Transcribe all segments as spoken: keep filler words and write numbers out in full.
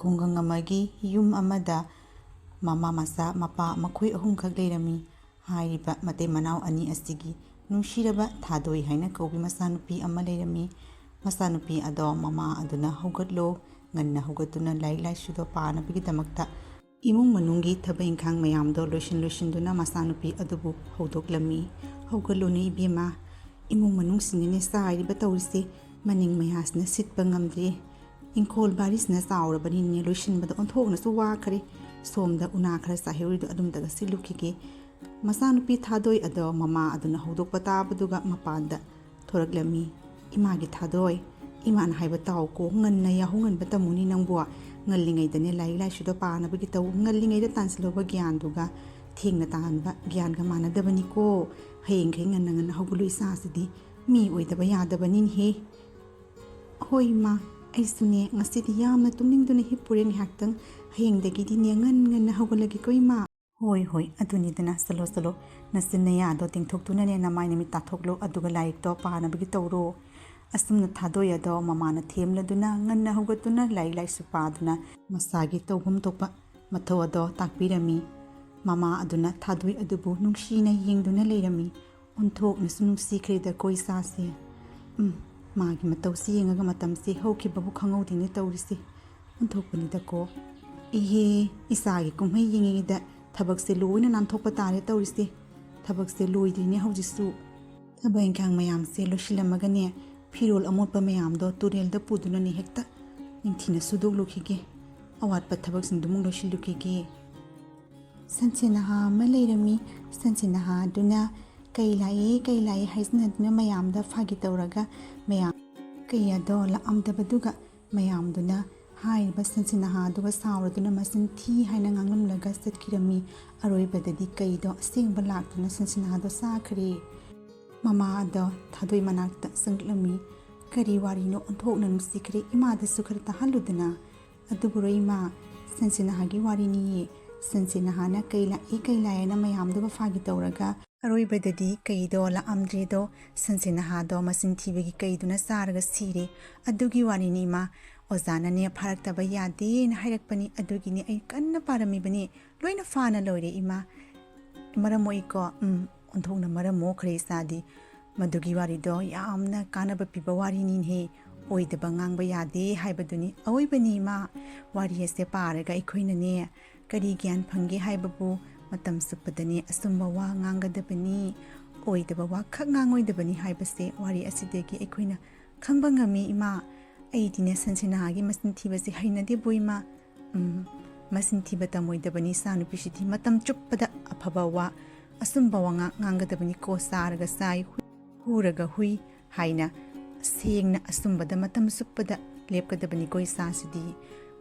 ꯈꯨꯡꯒꯪ ꯑꯃꯒꯤ ꯌꯨꯝ ꯑꯃꯗ ꯃꯃꯥ ꯃꯆꯥ ꯃꯄꯥ ꯃꯈꯣꯏ ꯑꯍꯨꯝꯈꯛ ꯂꯩꯔꯝꯃꯤ꯫ ꯍꯥꯏꯔꯤꯕ ꯃꯇꯩ ꯃꯅꯥꯎ ꯑꯅꯤ ꯑꯁꯤꯒꯤ ꯅꯨꯡꯁꯤꯔꯕ ꯊꯥꯗꯣꯏ ꯍꯥꯏꯅ ꯀꯧꯕꯤ ꯃꯆꯥꯅꯨꯄꯤ ꯑꯃ ꯂꯩꯔꯝꯃꯤ꯫ ꯃꯆꯥꯅꯨꯄꯤ ꯑꯗꯣ ꯃꯃꯥ ꯑꯗꯨꯅ "ꯍꯧꯒꯠꯂꯣ, ꯉꯟꯅ ꯍꯧꯒꯠꯇꯨꯅ ꯂꯥꯏꯔꯤꯛ ꯂꯥꯏꯁꯨꯗꯣ ꯄꯥꯅꯕꯒꯤꯗꯃꯛꯇ" ꯏꯃꯨꯡ ꯃꯅꯨꯡꯒꯤ ꯊꯕꯛ ꯏꯪꯈꯥꯡ ꯃꯌꯥꯝꯗꯣ ꯂꯣꯏꯁꯤꯟ ꯂꯣꯏꯁꯤꯟꯗꯨꯅ ꯃꯆꯥꯅꯨꯄꯤ ꯑꯗꯨꯕꯨ ꯍꯧꯗꯣꯛꯂꯝꯃꯤ꯫ "ꯍꯧꯒꯠꯂꯨꯅꯦ ꯏꯕꯦꯝꯃ, ꯏꯃꯨꯡ ꯃꯅꯨꯡꯁꯤꯅꯅꯦ ꯆꯥꯏꯔꯤꯕ ꯇꯧꯔꯤꯁꯦ, ꯃꯅꯤꯡ ꯃꯌꯥꯁꯤꯅ ꯁꯤꯠꯄ ꯉꯝꯗ꯭ꯔꯦ꯫ ꯏꯪꯈꯣꯜ ꯕꯥꯔꯤꯁꯤꯅ ꯆꯥꯎꯔꯕꯅꯤꯅꯦ, ꯂꯣꯏꯁꯤꯟꯕꯗ ꯑꯣꯟꯊꯣꯛꯅꯁꯨ ꯋꯥꯈ꯭ꯔꯦ꯫ ꯁꯣꯝꯗ ꯎꯅꯥ ꯈꯔ ꯆꯥꯏꯍꯧꯔꯤꯗꯣ ꯑꯗꯨꯝꯇꯒ ꯁꯤꯠꯂꯨꯈꯤꯒꯦ"꯫ ꯃꯆꯥꯅꯨꯄꯤ ꯊꯥꯗꯣꯏ ꯑꯗꯣ ꯃꯃꯥ ꯑꯗꯨꯅ ꯍꯧꯗꯣꯛꯄ ꯇꯥꯕꯗꯨꯒ ꯃꯄꯥꯟꯗ ꯊꯣꯔꯛꯂꯝꯃꯤ꯫ "ꯏꯃꯥꯒꯤ ꯊꯥꯗꯣꯏ, ꯏꯃꯥꯅ ꯍꯥꯏꯕ ꯇꯥꯎꯀꯣ, ꯉꯟꯅ ꯌꯥꯍꯧ ꯉꯟꯕ ꯇꯝꯃꯨꯅꯤ ꯅꯪꯕꯨ꯫ ꯉꯜꯂꯤꯉꯩꯗꯅꯦ ꯂꯥꯏꯔꯤꯛ ꯂꯥꯏꯁꯨꯗꯣ ꯄꯥꯅꯕꯒꯤ ꯇꯧ, ꯉꯜꯂꯤꯉꯩꯗ ꯇꯥꯟꯁꯤꯜꯍꯧꯕ ꯒ꯭ꯌꯥꯟꯗꯨꯒ ꯊꯦꯡꯅ ꯇꯥꯟꯕ ꯒ꯭ꯌꯥꯟꯒ ꯃꯥꯟꯅꯗꯕꯅꯤꯀꯣ꯫ ꯍꯌꯦꯡꯈꯩ ꯉꯟꯅ ꯉꯟꯅ ꯍꯧꯒꯠꯂꯨ ꯏꯆꯥꯁꯤꯗꯤ, ꯃꯤ ꯑꯣꯏꯗꯕ ꯌꯥꯗꯕꯅꯤꯅꯦꯍꯦ"꯫ "ꯍꯣꯏ ꯏꯃꯥ, ꯑꯩꯁꯨꯅꯦ ꯉꯁꯤꯗꯤ ꯌꯥꯝꯅ ꯇꯨꯝꯅꯤꯡꯗꯨꯅ ꯍꯤꯞꯄꯨꯔꯦ ꯉꯥꯏꯍꯥꯛꯇꯪ, ꯍꯌꯦꯡꯗꯒꯤꯗꯤꯅꯦ ꯉꯟ ꯉꯟꯅ ꯍꯧꯒꯠꯂꯒꯦꯀꯣ ꯏꯃꯥ"꯫ "ꯍꯣꯏ ꯍꯣꯏ, ꯑꯗꯨꯅꯤꯗꯅ, ꯆꯠꯂꯣ ꯆꯠꯂꯣ, ꯅꯆꯤꯟ ꯅꯌꯥꯗꯣ ꯇꯤꯡꯊꯣꯛꯇꯨꯅꯅꯦ ꯅꯃꯥꯏ ꯅꯃꯤꯠ ꯇꯥꯊꯣꯛꯂꯣ, ꯑꯗꯨꯒ ꯂꯥꯏꯔꯤꯛꯇꯣ ꯄꯥꯅꯕꯒꯤ ꯇꯧꯔꯣ"꯫ ꯑꯁꯨꯝꯅ ꯊꯥꯗꯣꯏ ꯑꯗꯣ ꯃꯃꯥꯅ ꯊꯦꯝꯂꯗꯨꯅ ꯉꯟꯅ ꯍꯧꯒꯠꯇꯨꯅ ꯂꯥꯏꯔꯤꯛ ꯂꯥꯏꯁꯨ ꯄꯥꯗꯨꯅ ꯃꯁꯥꯒꯤ ꯇꯧꯐꯝ ꯊꯣꯛꯄ ꯃꯊꯧ ꯑꯗꯣ ꯇꯥꯛꯄꯤꯔꯝꯃꯤ꯫ ꯃꯃꯥ ꯑꯗꯨꯅ ꯊꯥꯗꯣꯏ ꯑꯗꯨꯕꯨ ꯅꯨꯡꯁꯤꯅ ꯌꯦꯡꯗꯨꯅ ꯂꯩꯔꯝꯃꯤ꯫ "ꯑꯣꯟꯊꯣꯛꯅꯁꯨ ꯅꯨꯡꯁꯤꯈ꯭ꯔꯦꯗꯀꯣ ꯏꯆꯥꯁꯦ꯫ ꯎꯝ, ꯃꯥꯒꯤ ꯃꯇꯧꯁꯤ ꯌꯦꯡꯉꯒ ꯃꯇꯝꯁꯦ ꯍꯧꯈꯤꯕꯕꯨ ꯈꯪꯍꯧꯗꯦꯅꯦ ꯇꯧꯔꯤꯁꯦ꯫ ꯑꯣꯟꯊꯣꯛꯄꯅꯤꯗꯀꯣ꯫ ꯏꯍꯦ, ꯏꯆꯥꯒꯤ ꯀꯨꯝꯍꯩ ꯌꯦꯡꯉꯤꯉꯩꯗ ꯊꯕꯛꯁꯦ ꯂꯣꯏꯅ ꯅꯥꯟꯊꯣꯛꯄ ꯇꯥꯔꯦ ꯇꯧꯔꯤꯁꯦ꯫ ꯊꯕꯛꯁꯦ ꯂꯣꯏꯗ꯭ꯔꯤꯅꯦ ꯍꯧꯖꯤꯛꯁꯨ"꯫ ꯊꯕꯛ ꯏꯪꯈꯥꯡ ꯃꯌꯥꯝꯁꯦ ꯂꯣꯏꯁꯤꯜꯂꯝꯃꯒꯅꯦ, ꯐꯤꯔꯣꯜ ꯑꯃꯣꯠꯄ ꯃꯌꯥꯝꯗꯣ ꯇꯨꯔꯦꯜꯗ ꯄꯨꯗꯨꯅꯅꯦ ꯍꯦꯛꯇ ꯅꯤꯡꯊꯤꯅ ꯁꯨꯗꯣꯛꯂꯨꯈꯤꯒꯦ꯫ ꯑꯋꯥꯠꯄ ꯊꯕꯛꯁꯤꯡꯗꯨꯃꯨꯛ ꯂꯣꯏꯁꯤꯜꯂꯨꯈꯤꯒꯦ꯫ ꯁꯟꯁꯦ ꯅꯍꯥ ꯑꯃ ꯂꯩꯔꯝꯃꯤ꯫ ꯁꯟꯁꯦ ꯅꯍꯥ ꯑꯗꯨꯅ "ꯀꯩ ꯂꯥꯛꯏ, ꯀꯩ ꯂꯥꯛꯏ" ꯍꯥꯏꯖꯤꯟꯅꯗꯨꯅ ꯃꯌꯥꯝꯗ ꯐꯥꯒꯤ ꯇꯧꯔꯒ ꯃꯌꯥꯝ ꯀꯩ ꯑꯗꯣ ꯂꯥꯛꯑꯝꯗꯕꯗꯨꯒ ꯃꯌꯥꯝꯗꯨꯅ ꯍꯥꯏꯔꯤꯕ ꯁꯟꯁꯦ ꯅꯍꯥ ꯑꯗꯨꯒ ꯁꯥꯎꯔꯗꯨꯅ ꯃꯆꯤꯟ ꯊꯤ ꯍꯥꯏꯅ ꯉꯥꯡꯂꯝꯂꯒ ꯆꯠꯈꯤꯔꯝꯃꯤ꯫ ꯑꯔꯣꯏꯕꯗꯗꯤ ꯀꯩꯗꯣ ꯑꯁꯦꯡꯕ ꯂꯥꯛꯇꯨꯅ ꯁꯟꯁꯦ ꯅꯍꯥꯗꯣ ꯆꯥꯈ꯭ꯔꯦ꯫ ꯃꯃꯥ ꯑꯗꯣ ꯊꯥꯗꯣꯏ ꯃꯅꯥꯛꯇ ꯆꯪꯂꯛꯂꯝꯃꯤ꯫ "ꯀꯔꯤ ꯋꯥꯔꯤꯅꯣ? ꯑꯣꯟꯊꯣꯛꯅ ꯅꯨꯡꯁꯤꯈ꯭ꯔꯦ, ꯏꯃꯥꯗꯁꯨ ꯈꯔ ꯇꯥꯍꯜꯂꯨꯗꯅ"꯫ "ꯑꯗꯨꯕꯨꯔꯣ ꯏꯃꯥ, ꯁꯟꯁꯦ ꯅꯍꯥꯒꯤ ꯋꯥꯔꯤꯅꯤꯌꯦ꯫ ꯁꯟꯁꯦ ꯅꯍꯥꯅ ꯀꯩ ꯂꯥꯛꯏ, ꯀꯩ ꯂꯥꯛꯑꯦꯅ ꯃꯌꯥꯝꯗꯨꯒ ꯐꯥꯒꯤ ꯇꯧꯔꯒ ꯑꯔꯣꯏꯕꯗꯗꯤ ꯀꯩꯗꯣ ꯂꯥꯛꯑꯝꯗ꯭ꯔꯦꯗꯣ, ꯁꯟꯁꯦ ꯅꯍꯥꯗꯣ ꯃꯆꯤꯟ ꯊꯤꯕꯒꯤ ꯀꯩꯗꯨꯅ ꯆꯥꯔꯒ ꯁꯤꯔꯦ꯫ ꯑꯗꯨꯒꯤ ꯋꯥꯔꯤꯅꯤ ꯏꯃꯥ꯫ ꯑꯣꯖꯥꯅꯅꯦ ꯐꯥꯔꯛꯇꯕ ꯌꯥꯗꯦꯅ ꯍꯥꯏꯔꯛꯄꯅꯤ, ꯑꯗꯨꯒꯤꯅꯤ ꯑꯩ ꯀꯟꯅ ꯄꯥꯔꯝꯃꯤꯕꯅꯤ꯫ ꯂꯣꯏꯅ ꯐꯥꯅ ꯂꯣꯏꯔꯦ ꯏꯃꯥ꯫ ꯃꯔꯝ ꯃꯣꯛꯏꯀꯣ? ꯎꯝ, ꯑꯣꯟꯊꯣꯛꯅ ꯃꯔꯝ ꯃꯣꯛꯈ꯭ꯔꯦ ꯏꯆꯥꯗꯤ꯫ ꯃꯗꯨꯒꯤ ꯋꯥꯔꯤꯗꯣ ꯌꯥꯝꯅ ꯀꯥꯟꯅꯕ ꯄꯤꯕ ꯋꯥꯔꯤꯅꯤꯅꯦꯍꯦ꯫ ꯑꯣꯏꯗꯕ ꯉꯥꯡꯕ ꯌꯥꯗꯦ ꯍꯥꯏꯕꯗꯨꯅꯤ꯫ ꯑꯑꯣꯏꯕꯅꯤ ꯏꯃꯥ, ꯋꯥꯔꯤ ꯑꯁꯦ ꯄꯥꯔꯒ ꯑꯩꯈꯣꯏꯅꯅꯦ ꯀꯔꯤ ꯒ꯭ꯌꯥꯟ ꯐꯪꯒꯦ ꯍꯥꯏꯕꯕꯨ ꯃꯇꯝ ꯆꯨꯞꯄꯗꯅꯦ ꯑꯆꯨꯝꯕ ꯋꯥ ꯉꯥꯡꯒꯗꯕꯅꯤ, ꯑꯣꯏꯗꯕ ꯋꯥ ꯈꯛ ꯉꯥꯡꯉꯣꯏꯗꯕꯅꯤ ꯍꯥꯏꯕꯁꯦ ꯋꯥꯔꯤ ꯑꯁꯤꯗꯒꯤ ꯑꯩꯈꯣꯏꯅ ꯈꯪꯕ ꯉꯝꯃꯤ ꯏꯃꯥ꯫ ꯑꯩꯗꯤꯅꯦ ꯁꯟꯁꯤꯅꯥꯒꯤ ꯃꯆꯤꯟ ꯊꯤꯕꯁꯦ ꯍꯩꯅꯗꯦꯕꯨ ꯏꯃꯥ꯫ ꯎꯝ, ꯃꯆꯤꯟ ꯊꯤꯕ ꯇꯝꯃꯣꯏꯗꯕꯅꯤ ꯏꯆꯥꯅꯨꯄꯤꯁꯤꯗꯤ꯫ ꯃꯇꯝ ꯆꯨꯞꯄꯗ ꯑꯐꯕ ꯋꯥ, ꯑꯆꯨꯝꯕ ꯋꯥꯉꯥꯡ ꯉꯥꯡꯒꯗꯕꯅꯤꯀꯣ꯫ ꯆꯥꯔꯒ ꯆꯥꯏ, ꯍꯨ-, ꯍꯨꯔꯒ ꯍꯨꯏ ꯍꯥꯏꯅ ꯁꯦꯡꯅ ꯑꯆꯨꯝꯕꯗ ꯃꯇꯝ ꯆꯨꯞꯄꯗ ꯂꯦꯞꯀꯗꯕꯅꯤꯀꯣ ꯏꯆꯥꯁꯤꯗꯤ꯫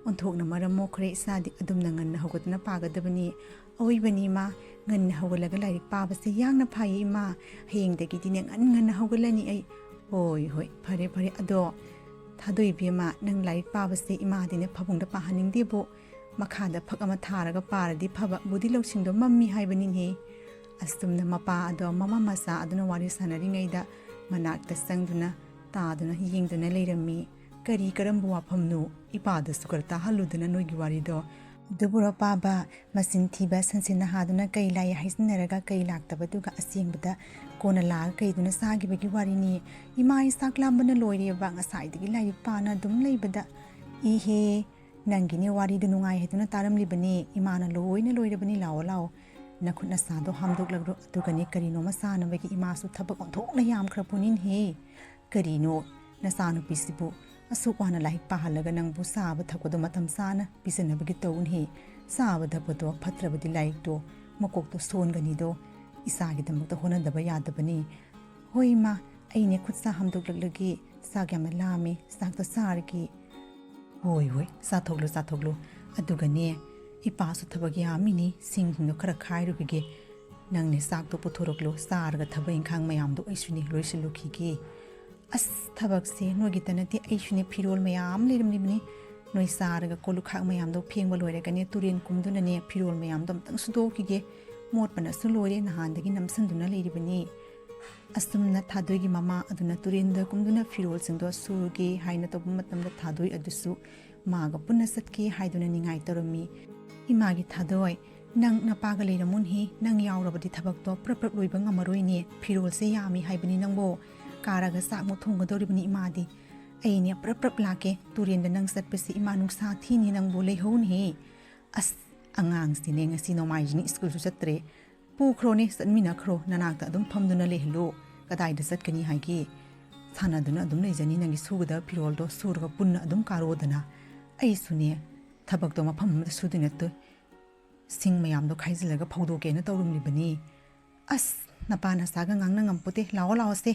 ꯑꯣꯟꯊꯣꯛꯅ ꯃꯔꯝ ꯃꯣꯛꯈ꯭ꯔꯦ ꯏꯆꯥꯗꯤ꯫ ꯑꯗꯨꯝꯅ ꯉꯟꯅ ꯍꯧꯒꯠꯇꯨꯅ ꯄꯥꯒꯗꯕꯅꯤ꯫ ꯑꯑꯣꯏꯕꯅꯤ ꯏꯃꯥ, ꯉꯟꯅ ꯍꯧꯒꯠꯂꯒ ꯂꯥꯏꯔꯤꯛ ꯄꯥꯕꯁꯦ ꯌꯥꯡꯅ ꯐꯩꯌꯦ ꯏꯃꯥ꯫ ꯍꯌꯦꯡꯗꯒꯤꯗꯤꯅꯦ ꯉꯟ ꯉꯟꯅ ꯍꯧꯒꯠꯂꯅꯤ ꯑꯩ꯫ ꯍꯣꯏ, ꯍꯣꯏ, ꯐꯔꯦ, ꯐꯔꯦ꯫ ꯑꯗꯣ ꯊꯥꯗꯣꯏꯕꯤ ꯑꯃ, ꯅꯪ ꯂꯥꯏꯔꯤꯛ ꯄꯥꯕꯁꯦ ꯏꯃꯥꯗꯤꯅꯦ ꯐꯃꯨꯡꯗ ꯄꯥꯍꯟꯅꯤꯡꯗꯦꯕꯨ, ꯃꯈꯥꯗ ꯐꯛ ꯑꯃ ꯊꯥꯔꯒ ꯄꯥꯔꯗꯤ ꯐꯕ, ꯕꯨꯗꯤ ꯂꯧꯁꯤꯡꯗꯣ ꯃꯝꯃꯤ ꯍꯥꯏꯕꯅꯤꯅꯦ꯫ ꯑꯁꯨꯝꯅ ꯃꯄꯥ ꯑꯗꯣ ꯃꯃꯥ ꯃꯆꯥ ꯑꯗꯨꯅ ꯋꯥꯔꯤ ꯁꯥꯟꯅꯔꯤꯉꯩꯗ ꯃꯅꯥꯛꯇ ꯆꯪꯗꯨꯅ ꯇꯥꯗꯨꯅ ꯌꯦꯡꯗꯨꯅ ꯂꯩꯔꯝꯃꯤ꯫ ꯀꯔꯤ ꯀꯔꯝꯕ ꯋꯥꯐꯝꯅꯣ? ꯏꯄꯥꯗꯁꯨ ꯈꯔ ꯇꯥꯍꯜꯂꯨꯗꯅ ꯅꯣꯏꯒꯤ ꯋꯥꯔꯤꯗꯣ꯫ ꯑꯗꯨꯕꯨꯔꯣ ꯄꯥꯕ, ꯃꯆꯤꯟ ꯊꯤꯕ ꯁꯟꯁꯦ ꯅꯍꯥꯗꯨꯅ ꯀꯩ ꯂꯥꯛꯏ ꯍꯥꯏꯖꯤꯟꯅꯔꯒ ꯀꯩ ꯂꯥꯛꯇꯕꯗꯨꯒ ꯑꯁꯦꯡꯕꯗ ꯀꯣꯟꯅ ꯂꯥꯛꯑꯒ ꯀꯩꯗꯨꯅ ꯆꯥꯈꯤꯕꯒꯤ ꯋꯥꯔꯤꯅꯤ꯫ ꯏꯃꯥ, ꯑꯩ ꯆꯥꯛ ꯂꯥꯝꯕꯅ ꯂꯣꯏꯔꯦꯕ, ꯉꯁꯥꯏꯗꯒꯤ ꯂꯥꯏꯔꯤꯛ ꯄꯥꯅ ꯑꯗꯨꯝ ꯂꯩꯕꯗ꯫ ꯏꯍꯦ, ꯅꯪꯒꯤꯅꯦ ꯋꯥꯔꯤꯗꯨ ꯅꯨꯡꯉꯥꯏ ꯍꯥꯏꯗꯨꯅ ꯇꯥꯔꯝꯂꯤꯕꯅꯤ꯫ ꯏꯃꯥꯅ ꯂꯣꯏꯅ ꯂꯣꯏꯔꯕꯅꯤ꯫ ꯂꯥꯛꯑꯣ, ꯂꯥꯛꯑꯣ, ꯅꯈꯨꯠ ꯅꯁꯥꯗꯣ ꯍꯥꯝꯗꯣꯛꯂꯛꯂꯣ꯫ ꯑꯗꯨꯒꯅꯦ ꯀꯔꯤꯅꯣꯃ ꯆꯥꯅꯕꯒꯤ ꯏꯃꯥꯁꯨ ꯊꯕꯛ ꯑꯣꯟꯊꯣꯛꯅ ꯌꯥꯝꯈ꯭ꯔ ꯄꯣꯠꯅꯤꯅꯦꯍꯦ꯫ ꯀꯔꯤꯅꯣ ꯅꯆꯥꯅꯨꯄꯤꯁꯤꯕꯨ ꯑꯁꯨꯛ ꯋꯥꯅ ꯂꯥꯏꯔꯤꯛ ꯄꯥꯍꯜꯂꯒ ꯅꯪꯕꯨ ꯆꯥꯕ ꯊꯛꯄꯗꯣ ꯃꯇꯝ ꯆꯥꯅ ꯄꯤꯖꯅꯕꯒꯤ ꯇꯧꯅꯦꯍꯦ꯫ ꯆꯥꯕ ꯊꯛꯄꯗꯣ ꯐꯠꯇ꯭ꯔꯕꯗꯤ ꯂꯥꯏꯔꯤꯛꯇꯣ ꯃꯀꯣꯛꯇꯣ ꯁꯣꯟꯒꯅꯤꯗꯣ꯫ ꯏꯆꯥꯒꯤꯗꯃꯛꯇ ꯍꯣꯠꯅꯗꯕ ꯌꯥꯗꯕꯅꯤ꯫ ꯍꯣꯏ ꯏꯃꯥ, ꯑꯩꯅꯦ ꯈꯨꯠ ꯁꯥ ꯍꯥꯝꯗꯣꯛꯂꯛꯂꯒꯦ꯫ ꯆꯥꯛ ꯌꯥꯝꯅ ꯂꯥꯝꯃꯦ, ꯆꯥꯛꯇꯣ ꯆꯥꯔꯒꯦ꯫ ꯍꯣꯏ, ꯍꯣꯏ, ꯆꯥꯊꯣꯛꯂꯣ, ꯆꯥꯊꯣꯛꯂꯣ꯫ ꯑꯗꯨꯒꯅꯦ, ꯏꯄꯥꯁꯨ ꯊꯕꯛ ꯌꯥꯝꯃꯤꯅꯤ, ꯁꯤꯡꯁꯤꯡꯗꯣ ꯈꯔ ꯈꯥꯏꯔꯨꯈꯤꯒꯦ꯫ ꯅꯪꯅꯦ ꯆꯥꯛꯇꯣ ꯄꯨꯊꯣꯔꯛꯂꯣ, ꯆꯥꯔꯒ ꯊꯕꯛ ꯏꯪꯈꯥꯡ ꯃꯌꯥꯝꯗꯣ ꯑꯩꯁꯨꯅꯦ ꯂꯣꯏꯁꯤꯜꯂꯨꯈꯤꯒꯦ꯫ ꯑꯁ, ꯊꯕꯛꯁꯦ ꯅꯣꯏꯒꯤꯇ ꯅꯠꯇꯦ, ꯑꯩꯁꯨꯅꯦ ꯐꯤꯔꯣꯜ ꯃꯌꯥꯝ ꯂꯩꯔꯝꯂꯤꯕꯅꯤ꯫ ꯅꯣꯏ ꯆꯥꯔꯒ ꯀꯣꯜ ꯂꯨꯈꯥꯛ ꯃꯌꯥꯝꯗꯣ ꯐꯦꯡꯕ ꯂꯣꯏꯔꯒꯅꯦ ꯇꯨꯔꯦꯟ ꯀꯨꯝꯗꯨꯅꯅꯦ ꯐꯤꯔꯣꯜ ꯃꯌꯥꯝꯗꯣ ꯑꯝꯇꯪ ꯁꯨꯗꯣꯛꯈꯤꯒꯦ꯫ ꯃꯣꯠꯄꯅꯁꯨ ꯂꯣꯏꯔꯦ, ꯅꯍꯥꯟꯗꯒꯤ ꯅꯝꯁꯤꯟꯗꯨꯅ ꯂꯩꯔꯤꯕꯅꯤ꯫ ꯑꯁꯨꯝꯅ ꯊꯥꯗꯣꯏꯒꯤ ꯃꯃꯥ ꯑꯗꯨꯅ ꯇꯨꯔꯦꯟꯗ ꯀꯨꯝꯗꯨꯅ ꯐꯤꯔꯣꯜꯁꯤꯡꯗꯣ ꯁꯨꯔꯒꯦ ꯍꯥꯏꯅ ꯇꯧꯕ ꯃꯇꯝꯗ, ꯊꯥꯗꯣꯏ ꯑꯗꯨꯁꯨ ꯃꯥꯒ ꯄꯨꯟꯅ ꯆꯠꯀꯦ ꯍꯥꯏꯗꯨꯅ ꯅꯤꯡꯉꯥꯏ ꯇꯧꯔꯝꯃꯤ꯫ "ꯏꯃꯥꯒꯤ ꯊꯥꯗꯣꯏ, ꯅꯪ ꯅꯄꯥꯒ ꯂꯩꯔꯝꯃꯨꯅꯦꯍꯦ, ꯅꯪ ꯌꯥꯎꯔꯕꯗꯤ ꯊꯕꯛꯇꯣ ꯄ꯭ꯔꯞ ꯄ꯭ꯔꯞ ꯂꯣꯏꯕ ꯉꯝꯃꯔꯣꯏꯅꯦ, ꯐꯤꯔꯣꯜꯁꯦ ꯌꯥꯝꯃꯤ ꯍꯥꯏꯕꯅꯤ ꯅꯪꯕꯣ, ꯀꯥꯔꯒ ꯆꯥꯛꯃꯨꯛ ꯊꯣꯡꯒꯗꯧꯔꯤꯕꯅꯤ ꯏꯃꯥꯗꯤ꯫ ꯑꯩꯅꯦ ꯄ꯭ꯔꯞ ꯄ꯭ꯔꯞ ꯂꯥꯛꯀꯦ, ꯇꯨꯔꯦꯟꯗ ꯅꯪ ꯆꯠꯄꯁꯤ ꯏꯃꯥ ꯅꯨꯡꯁꯥ ꯊꯤꯅꯤ ꯅꯪꯕꯨ, ꯂꯩꯍꯧꯅꯦꯍꯦ꯫ ꯑꯁ, ꯑꯉꯥꯡꯁꯤꯅꯦ ꯉꯁꯤ ꯅꯣꯡꯃꯥꯏꯖꯤꯡ ꯁ꯭ꯀꯨꯜꯁꯨ ꯆꯠꯇ꯭ꯔꯦ, ꯄꯨꯈ꯭ꯔꯣꯅꯦ, ꯆꯠꯃꯤꯟꯅꯈ꯭ꯔꯣ, ꯅꯅꯥꯛꯇ ꯑꯗꯨꯝ ꯐꯝꯗꯨꯅ ꯂꯩꯍꯜꯂꯨ, ꯀꯗꯥꯏꯗ ꯆꯠꯀꯅꯤ ꯍꯥꯏꯒꯦ? ꯁꯥꯟꯅꯗꯨꯅ ꯑꯗꯨꯝ ꯂꯩꯖꯅꯤ, ꯅꯪꯒꯤ ꯁꯨꯒꯗꯕ ꯐꯤꯔꯣꯜꯗꯣ ꯁꯨꯔꯒ ꯄꯨꯟꯅ ꯑꯗꯨꯝ ꯀꯥꯔꯣꯗꯅ꯫ ꯑꯩꯁꯨꯅꯦ ꯊꯕꯛꯇꯣ ꯃꯐꯝ ꯑꯃꯗ ꯁꯨꯗꯣꯏ ꯅꯠꯇꯦ, ꯁꯤꯡ ꯃꯌꯥꯝꯗꯣ ꯈꯥꯏꯖꯤꯜꯂꯒ ꯐꯧꯗꯣꯛꯀꯦꯅ ꯇꯧꯔꯝꯂꯤꯕꯅꯤ꯫ ꯑꯁ, ꯅꯄꯥ ꯅꯆꯥꯒ ꯉꯥꯡꯅ ꯉꯝꯄꯣꯠꯇꯦ, ꯂꯥꯛꯑꯣ ꯂꯥꯛꯑꯣꯁꯦ,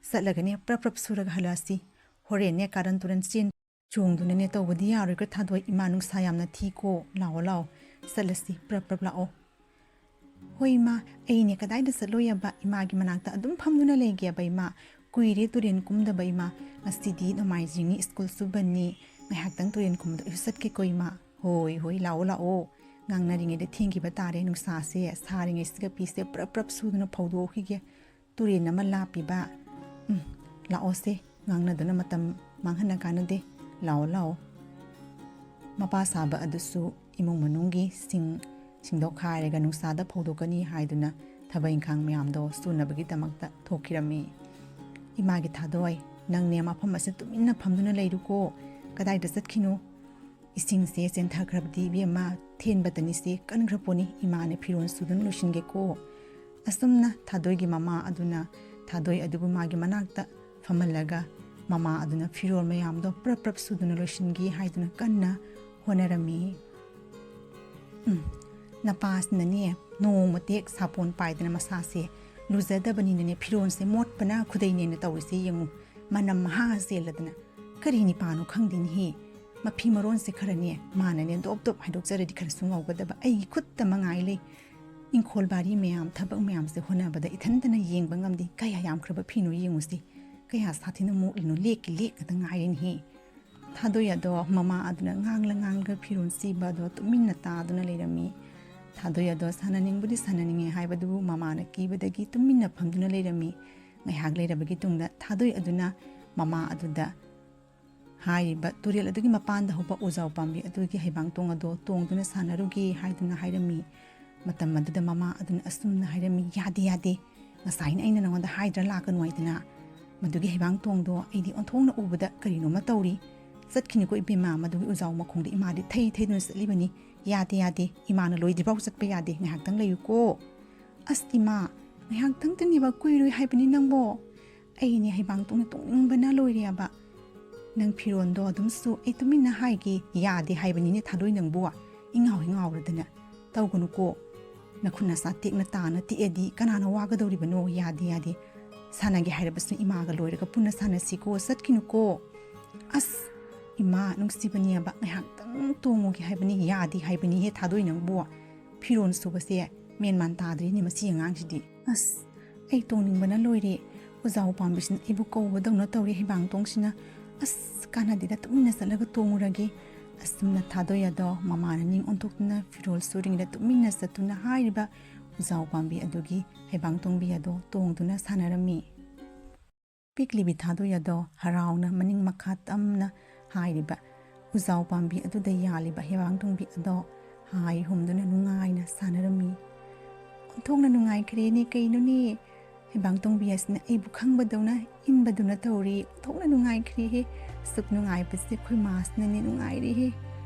ꯆꯠꯂꯒꯅꯦ ꯄ꯭ꯔꯞ ꯄ꯭ꯔꯞ ꯁꯨꯔꯒ ꯍꯜꯂꯛꯑꯁꯤ, ꯍꯣꯔꯦꯟꯅꯦ ꯀꯥꯔꯟ ꯇꯨꯔꯟ ꯆꯦꯟ ꯆꯣꯡꯗꯨꯅꯅꯦ ꯇꯧꯕꯗꯤ ꯌꯥꯔꯣꯏꯀꯣ ꯊꯥꯗꯣꯏ, ꯏꯃꯥ ꯅꯨꯡꯁꯥ ꯌꯥꯝꯅ ꯊꯤꯀꯣ, ꯂꯥꯛꯑꯣ ꯂꯥꯛꯑꯣ, ꯆꯠꯂꯁꯤ ꯄ꯭ꯔꯞ ꯄ꯭ꯔꯞ ꯂꯥꯛꯑꯣ꯫ ꯍꯣꯏ ꯏꯃꯥ, ꯑꯩꯅꯦ ꯀꯗꯥꯏꯗ ꯆꯠꯂꯣꯏꯑꯕ, ꯏꯃꯥꯒꯤ ꯃꯅꯥꯛꯇ ꯑꯗꯨꯝ ꯐꯝꯗꯨꯅ ꯂꯩꯒꯦꯕ ꯏꯃꯥ, ꯀꯨꯏꯔꯦ ꯇꯨꯔꯦꯟ ꯀꯨꯝꯗꯕ ꯏꯃꯥ, ꯉꯁꯤꯗꯤ ꯅꯣꯡꯃꯥꯏꯖꯤꯡꯅꯤ ꯁ꯭ꯀꯨꯜꯁꯨ ꯕꯟꯅꯤ, ꯉꯥꯏꯍꯥꯛꯇꯪ ꯇꯨꯔꯦꯟ ꯀꯨꯝꯕꯗ ꯑꯩꯁꯨ ꯆꯠꯀꯦꯀꯣ ꯏꯃꯥ꯫ ꯍꯣꯏ ꯍꯣꯏ, ꯂꯥꯛꯑꯣ ꯂꯥꯛꯑꯣ, ꯉꯥꯡꯅꯔꯤꯉꯩꯗ ꯊꯦꯡꯈꯤꯕ ꯇꯥꯔꯦ, ꯅꯨꯡꯁꯥꯁꯦ ꯁꯥꯔꯤꯉꯩꯁꯤꯒ ꯐꯤꯁꯦ ꯄ꯭ꯔꯞ ꯄ꯭ꯔꯞ ꯁꯨꯗꯨꯅ ꯐꯧꯗꯣꯛꯈꯤꯒꯦ꯫ ꯇꯨꯔꯦꯟ ꯑꯃ ꯂꯥꯞꯄꯤꯕ꯫ ꯎꯝ, ꯂꯥꯛꯑꯣꯁꯦ, ꯉꯥꯡꯅꯗꯨꯅ ꯃꯇꯝ ꯃꯥꯡꯍꯟꯅ ꯀꯥꯟꯅꯗꯦ, ꯂꯥꯛꯑꯣ ꯂꯥꯛꯑꯣ꯫ ꯃꯄꯥ ꯁꯥꯕ ꯑꯗꯨꯁꯨ ꯏꯃꯨꯡ ꯃꯅꯨꯡꯒꯤ ꯁꯤꯡ ꯁꯤꯡꯗꯣꯛ ꯈꯥꯏꯔꯒ ꯅꯨꯡꯁꯥꯗ ꯐꯧꯗꯣꯛꯀꯅꯤ ꯍꯥꯏꯗꯨꯅ ꯊꯕꯛ ꯏꯪꯈꯥꯡ ꯃꯌꯥꯝꯗꯣ ꯁꯨꯅꯕꯒꯤꯗꯃꯛꯇ ꯊꯣꯛꯈꯤꯔꯝꯃꯤ꯫ "ꯏꯃꯥꯒꯤ ꯊꯥꯗꯣꯏ, ꯅꯪꯅꯦ ꯃꯐꯝ ꯑꯁꯤꯗ ꯇꯨꯃꯤꯟꯅ ꯐꯝꯗꯨꯅ ꯂꯩꯔꯨꯀꯣ, ꯀꯗꯥꯏꯗ ꯆꯠꯈꯤꯅꯣ? ꯏꯁꯤꯡꯁꯦ ꯆꯦꯟꯊꯈ꯭ꯔꯕꯗꯤ ꯏꯕꯦꯝꯃ, ꯊꯦꯟꯕꯇꯅꯤꯁꯦ ꯀꯟꯈ꯭ꯔ ꯄꯣꯠꯅꯤ, ꯏꯃꯥꯅ ꯐꯤꯔꯣꯜ ꯁꯨꯗꯨꯅ ꯂꯣꯏꯁꯤꯟꯒꯦꯀꯣ"꯫ ꯑꯁꯨꯝꯅ ꯊꯥꯗꯣꯏꯒꯤ ꯃꯃꯥ ꯑꯗꯨꯅ ꯊꯥꯗꯣꯏ ꯑꯗꯨꯕꯨ ꯃꯥꯒꯤ ꯃꯅꯥꯛꯇ ꯐꯝꯍꯜꯂꯒ ꯃꯃꯥ ꯑꯗꯨꯅ ꯐꯤꯔꯣꯜ ꯃꯌꯥꯝꯗꯣ ꯄ꯭ꯔꯞ ꯄ꯭ꯔꯞ ꯁꯨꯗꯨꯅ ꯂꯣꯏꯁꯤꯟꯒꯦ ꯍꯥꯏꯗꯨꯅ ꯀꯟꯅ ꯍꯣꯠꯅꯔꯝꯃꯤ꯫ ꯎꯝ, ꯅꯄꯥꯁꯤꯅꯅꯦ ꯅꯣꯡꯃ ꯇꯦꯛ ꯁꯥꯄꯣꯟ ꯄꯥꯏꯗꯅ ꯃꯁꯥꯁꯦ ꯂꯨꯖꯗꯕꯅꯤꯅꯅꯦ ꯐꯤꯔꯣꯜꯁꯦ ꯃꯣꯠꯄꯅ ꯈꯨꯗꯩꯅꯦꯅ ꯇꯧꯔꯤꯁꯦ ꯌꯦꯡꯉꯨ, ꯃꯅꯝ ꯃꯍꯥ ꯆꯦꯜꯂꯗꯅ꯫ ꯀꯔꯤ ꯅꯤꯄꯥꯅꯣ ꯈꯪꯗꯦꯅꯦꯍꯦ꯫ ꯃꯐꯤ ꯃꯔꯣꯟꯁꯦ ꯈꯔꯅꯦ ꯃꯥꯅꯅꯦ ꯗꯣꯞ ꯗꯣꯞ ꯍꯥꯏꯗꯣꯛꯆꯔꯗꯤ ꯈꯔꯁꯨ ꯉꯧꯒꯗꯕ, ꯑꯩꯒꯤ ꯈꯨꯠꯇ ꯃꯉꯥꯏ ꯂꯩ꯫ ꯏꯪꯈꯣꯜ ꯕꯥꯔꯤ ꯃꯌꯥꯝ, ꯊꯕꯛ ꯃꯌꯥꯝꯁꯦ ꯍꯣꯠꯅꯕꯗ ꯏꯊꯟꯇꯅ ꯌꯦꯡꯕ ꯉꯝꯗꯦ꯫ ꯀꯌꯥ ꯌꯥꯝꯈ꯭ꯔꯕ ꯐꯤꯅꯣ ꯌꯦꯡꯉꯨꯁꯤ, ꯀꯌꯥ ꯁꯥꯊꯤꯅ ꯃꯣꯠꯂꯤꯅꯣ, ꯂꯦꯛꯀꯤ ꯂꯦꯛ ꯉꯥꯛꯇ ꯉꯥꯏꯔꯦꯅꯦꯍꯦ꯫ ꯊꯥꯗꯣꯏ ꯑꯗꯣ ꯃꯃꯥ ꯑꯗꯨꯅ ꯉꯥꯡꯂ ꯉꯥꯡꯂꯒ ꯐꯤꯔꯣꯜ ꯁꯤꯕ ꯑꯗꯣ ꯇꯨꯃꯤꯟꯅ ꯇꯥꯗꯨꯅ ꯂꯩꯔꯝꯃꯤ꯫ ꯊꯥꯗꯣꯏ ꯑꯗꯣ ꯁꯥꯟꯅꯅꯤꯡꯕꯨꯗꯤ ꯁꯥꯟꯅꯅꯤꯡꯉꯦ ꯍꯥꯏꯕꯗꯨꯕꯨ ꯃꯃꯥꯅ ꯀꯤꯕꯗꯒꯤ ꯇꯨꯃꯤꯟꯅ ꯐꯝꯗꯨꯅ ꯂꯩꯔꯝꯃꯤ꯫ ꯉꯥꯏꯍꯥꯛ ꯂꯩꯔꯕꯒꯤ ꯇꯨꯡꯗ ꯊꯥꯗꯣꯏ ꯑꯗꯨꯅ ꯃꯃꯥ ꯑꯗꯨꯗ ꯍꯥꯏꯔꯤꯕ ꯇꯨꯔꯦꯜ ꯑꯗꯨꯒꯤ ꯃꯄꯥꯟꯗ ꯍꯧꯕ ꯎꯖꯥꯎ ꯄꯥꯝꯕꯤ ꯑꯗꯨꯒꯤ ꯍꯩꯕꯥꯡ ꯇꯣꯡ ꯑꯗꯣ ꯇꯣꯡꯗꯨꯅ ꯁꯥꯟꯅꯔꯨꯒꯦ ꯍꯥꯏꯗꯨꯅ ꯍꯥꯏꯔꯝꯃꯤ꯫ ꯃꯇꯝ ꯑꯗꯨꯗ ꯃꯃꯥ ꯑꯗꯨꯅ ꯑꯁꯨꯝꯅ ꯍꯥꯏꯔꯝꯃꯤ, "ꯌꯥꯗꯦ, ꯌꯥꯗꯦ꯫ ꯉꯁꯥꯏꯅ ꯑꯩꯅ ꯅꯉꯣꯟꯗ ꯍꯥꯏꯗ꯭ꯔꯥ ꯂꯥꯛꯀꯅꯨ ꯍꯥꯏꯗꯅ? ꯃꯗꯨꯒꯤ ꯍꯩꯕꯥꯡ ꯇꯣꯡꯗꯣ ꯑꯩꯗꯤ ꯑꯣꯟꯊꯣꯛꯅ ꯎꯕꯗ ꯀꯔꯤꯅꯣꯃ ꯇꯧꯔꯤ꯫ ꯆꯠꯈꯤꯅꯨꯀꯣ ꯏꯕꯦꯝꯃ, ꯃꯗꯨꯒꯤ ꯎꯖꯥꯎ ꯃꯈꯣꯡꯗ ꯏꯃꯥꯗꯤ ꯊꯩ ꯊꯩꯗꯨꯅ ꯆꯠꯂꯤꯕꯅꯤ꯫ ꯌꯥꯗꯦ, ꯌꯥꯗꯦ꯫ ꯏꯃꯥꯅ ꯂꯣꯏꯗ꯭ꯔꯤꯐꯥꯎ ꯆꯠꯄ ꯌꯥꯗꯦ꯫ ꯉꯥꯏꯍꯥꯛꯇꯪ ꯂꯩꯌꯨꯀꯣ꯫" "ꯑꯁ ꯏꯃꯥ, ꯉꯥꯏꯍꯥꯛꯇꯪꯇꯅꯦꯕ, ꯀꯨꯏꯔꯣꯏ ꯍꯥꯏꯕꯅꯤ ꯅꯪꯕꯣ꯫ ꯑꯩꯅꯦ ꯍꯩꯕꯥꯡ ꯇꯣꯡꯅ ꯇꯣꯡꯅꯤꯡꯕꯅ ꯂꯣꯏꯔꯦꯕ꯫ ꯅꯪ ꯐꯤꯔꯣꯟꯗꯣ ꯑꯗꯨꯝꯁꯨ ꯑꯩ ꯇꯨꯃꯤꯟꯅ ꯍꯥꯏꯒꯦ, ꯌꯥꯗꯦ ꯍꯥꯏꯕꯅꯤꯅꯦ ꯊꯥꯗꯣꯏ ꯅꯪꯕꯨ꯫ ꯏꯉꯥꯎ ꯍꯦꯛ ꯉꯥꯎꯔꯗꯅ꯫ ꯇꯧꯒꯅꯨꯀꯣ꯫ ꯅꯈꯨꯠ ꯅꯁꯥ ꯇꯦꯛꯅ ꯇꯥꯅ ꯇꯦꯛꯑꯗꯤ ꯀꯅꯥꯅ ꯋꯥꯒꯗꯧꯔꯤꯕꯅꯣ? ꯌꯥꯗꯦ, ꯌꯥꯗꯦ꯫ ꯁꯥꯟꯅꯒꯦ ꯍꯥꯏꯔꯕꯁꯨ ꯏꯃꯥꯒ ꯂꯣꯏꯔꯒ ꯄꯨꯟꯅ ꯁꯥꯟꯅꯁꯤꯀꯣ, ꯆꯠꯈꯤꯅꯨꯀꯣ꯫" "ꯑꯁ, ꯏꯃꯥ ꯅꯨꯡꯁꯤꯕꯅꯦꯕ, ꯉꯥꯏꯍꯥꯛꯇꯪ ꯇꯣꯡꯉꯨꯒꯦ ꯍꯥꯏꯕꯅꯤ, ꯌꯥꯗꯦ ꯍꯥꯏꯕꯅꯤꯍꯦ ꯊꯥꯗꯣꯏ ꯅꯪꯕꯨ꯫ ꯐꯤꯔꯣꯟ ꯁꯨꯕꯁꯦ ꯃꯦꯟ ꯃꯥꯟ ꯇꯥꯗ꯭ꯔꯤꯅꯦ ꯃꯁꯤ ꯑꯉꯥꯡꯁꯤꯗꯤ꯫ ꯑꯁ, ꯑꯩ ꯇꯣꯡꯅꯤꯡꯕꯅ ꯂꯣꯏꯔꯦ꯫ ꯎꯖꯥꯎ ꯄꯥꯝꯕꯤꯁꯤꯅ ꯑꯩꯕꯨ ꯀꯧꯕꯗꯧꯅ ꯇꯧꯔꯦ ꯍꯩꯕꯥꯡ ꯇꯣꯡꯁꯤꯅ꯫ ꯑꯁ, ꯀꯥꯟꯅꯗꯦꯗ, ꯇꯨꯃꯤꯟꯅ ꯆꯠꯂꯒ ꯇꯣꯡꯉꯨꯔꯒꯦ꯫" ꯑꯁꯨꯝꯅ ꯊꯥꯗꯣꯏ ꯑꯗꯣ ꯃꯃꯥꯅ ꯅꯤꯡ ꯑꯣꯟꯊꯣꯛꯇꯨꯅ ꯐꯤꯔꯣꯜ ꯁꯨꯔꯤꯉꯩꯗ ꯇꯨꯃꯤꯟꯅ ꯆꯠꯇꯨꯅ ꯍꯥꯏꯔꯤꯕ ꯎꯖꯥꯎ ꯄꯥꯝꯕꯤ ꯑꯗꯨꯒꯤ ꯍꯩꯕꯥꯡ ꯇꯣꯡꯕꯤ ꯑꯗꯣ ꯇꯣꯡꯗꯨꯅ ꯁꯥꯟꯅꯔꯝꯃꯤ꯫ ꯄꯤꯛꯂꯤꯕꯤ ꯊꯥꯗꯣꯏ ꯑꯗꯣ ꯍꯔꯥꯎꯅ ꯃꯅꯤꯡ ꯃꯈꯥ ꯇꯝꯅ ꯍꯥꯏꯔꯤꯕ ꯎꯖꯥꯎ ꯄꯥꯝꯕꯤ ꯑꯗꯨꯗ ꯌꯥꯜꯂꯤꯕ ꯍꯩꯕꯥꯡ ꯇꯣꯡꯕꯤ ꯑꯗꯣ ꯍꯥꯏ ꯍꯨꯝꯗꯨꯅ ꯅꯨꯡꯉꯥꯏꯅ ꯁꯥꯟꯅꯔꯝꯃꯤ꯫ "ꯑꯣꯟꯊꯣꯛꯅ ꯅꯨꯡꯉꯥꯏꯈ꯭ꯔꯦꯅꯦ, ꯀꯩꯅꯣꯅꯦ? ꯍꯩꯕꯥꯡ ꯇꯣꯡꯕꯤ ꯑꯁꯤꯅ ꯑꯩꯕꯨ ꯈꯪꯕꯗꯧꯅ ꯏꯟꯕꯗꯨꯅ ꯇꯧꯔꯤ꯫ ꯑꯣꯟꯊꯣꯛꯅ ꯅꯨꯡꯉꯥꯏꯈ꯭ꯔꯦꯍꯦ꯫ ꯑꯁꯨꯛ ꯅꯨꯡꯉꯥꯏꯕꯁꯦ ꯑꯩꯈꯣꯏ ꯃꯥꯁꯤꯅꯅꯦ ꯅꯨꯡꯉꯥꯏꯔꯦꯍꯦ꯫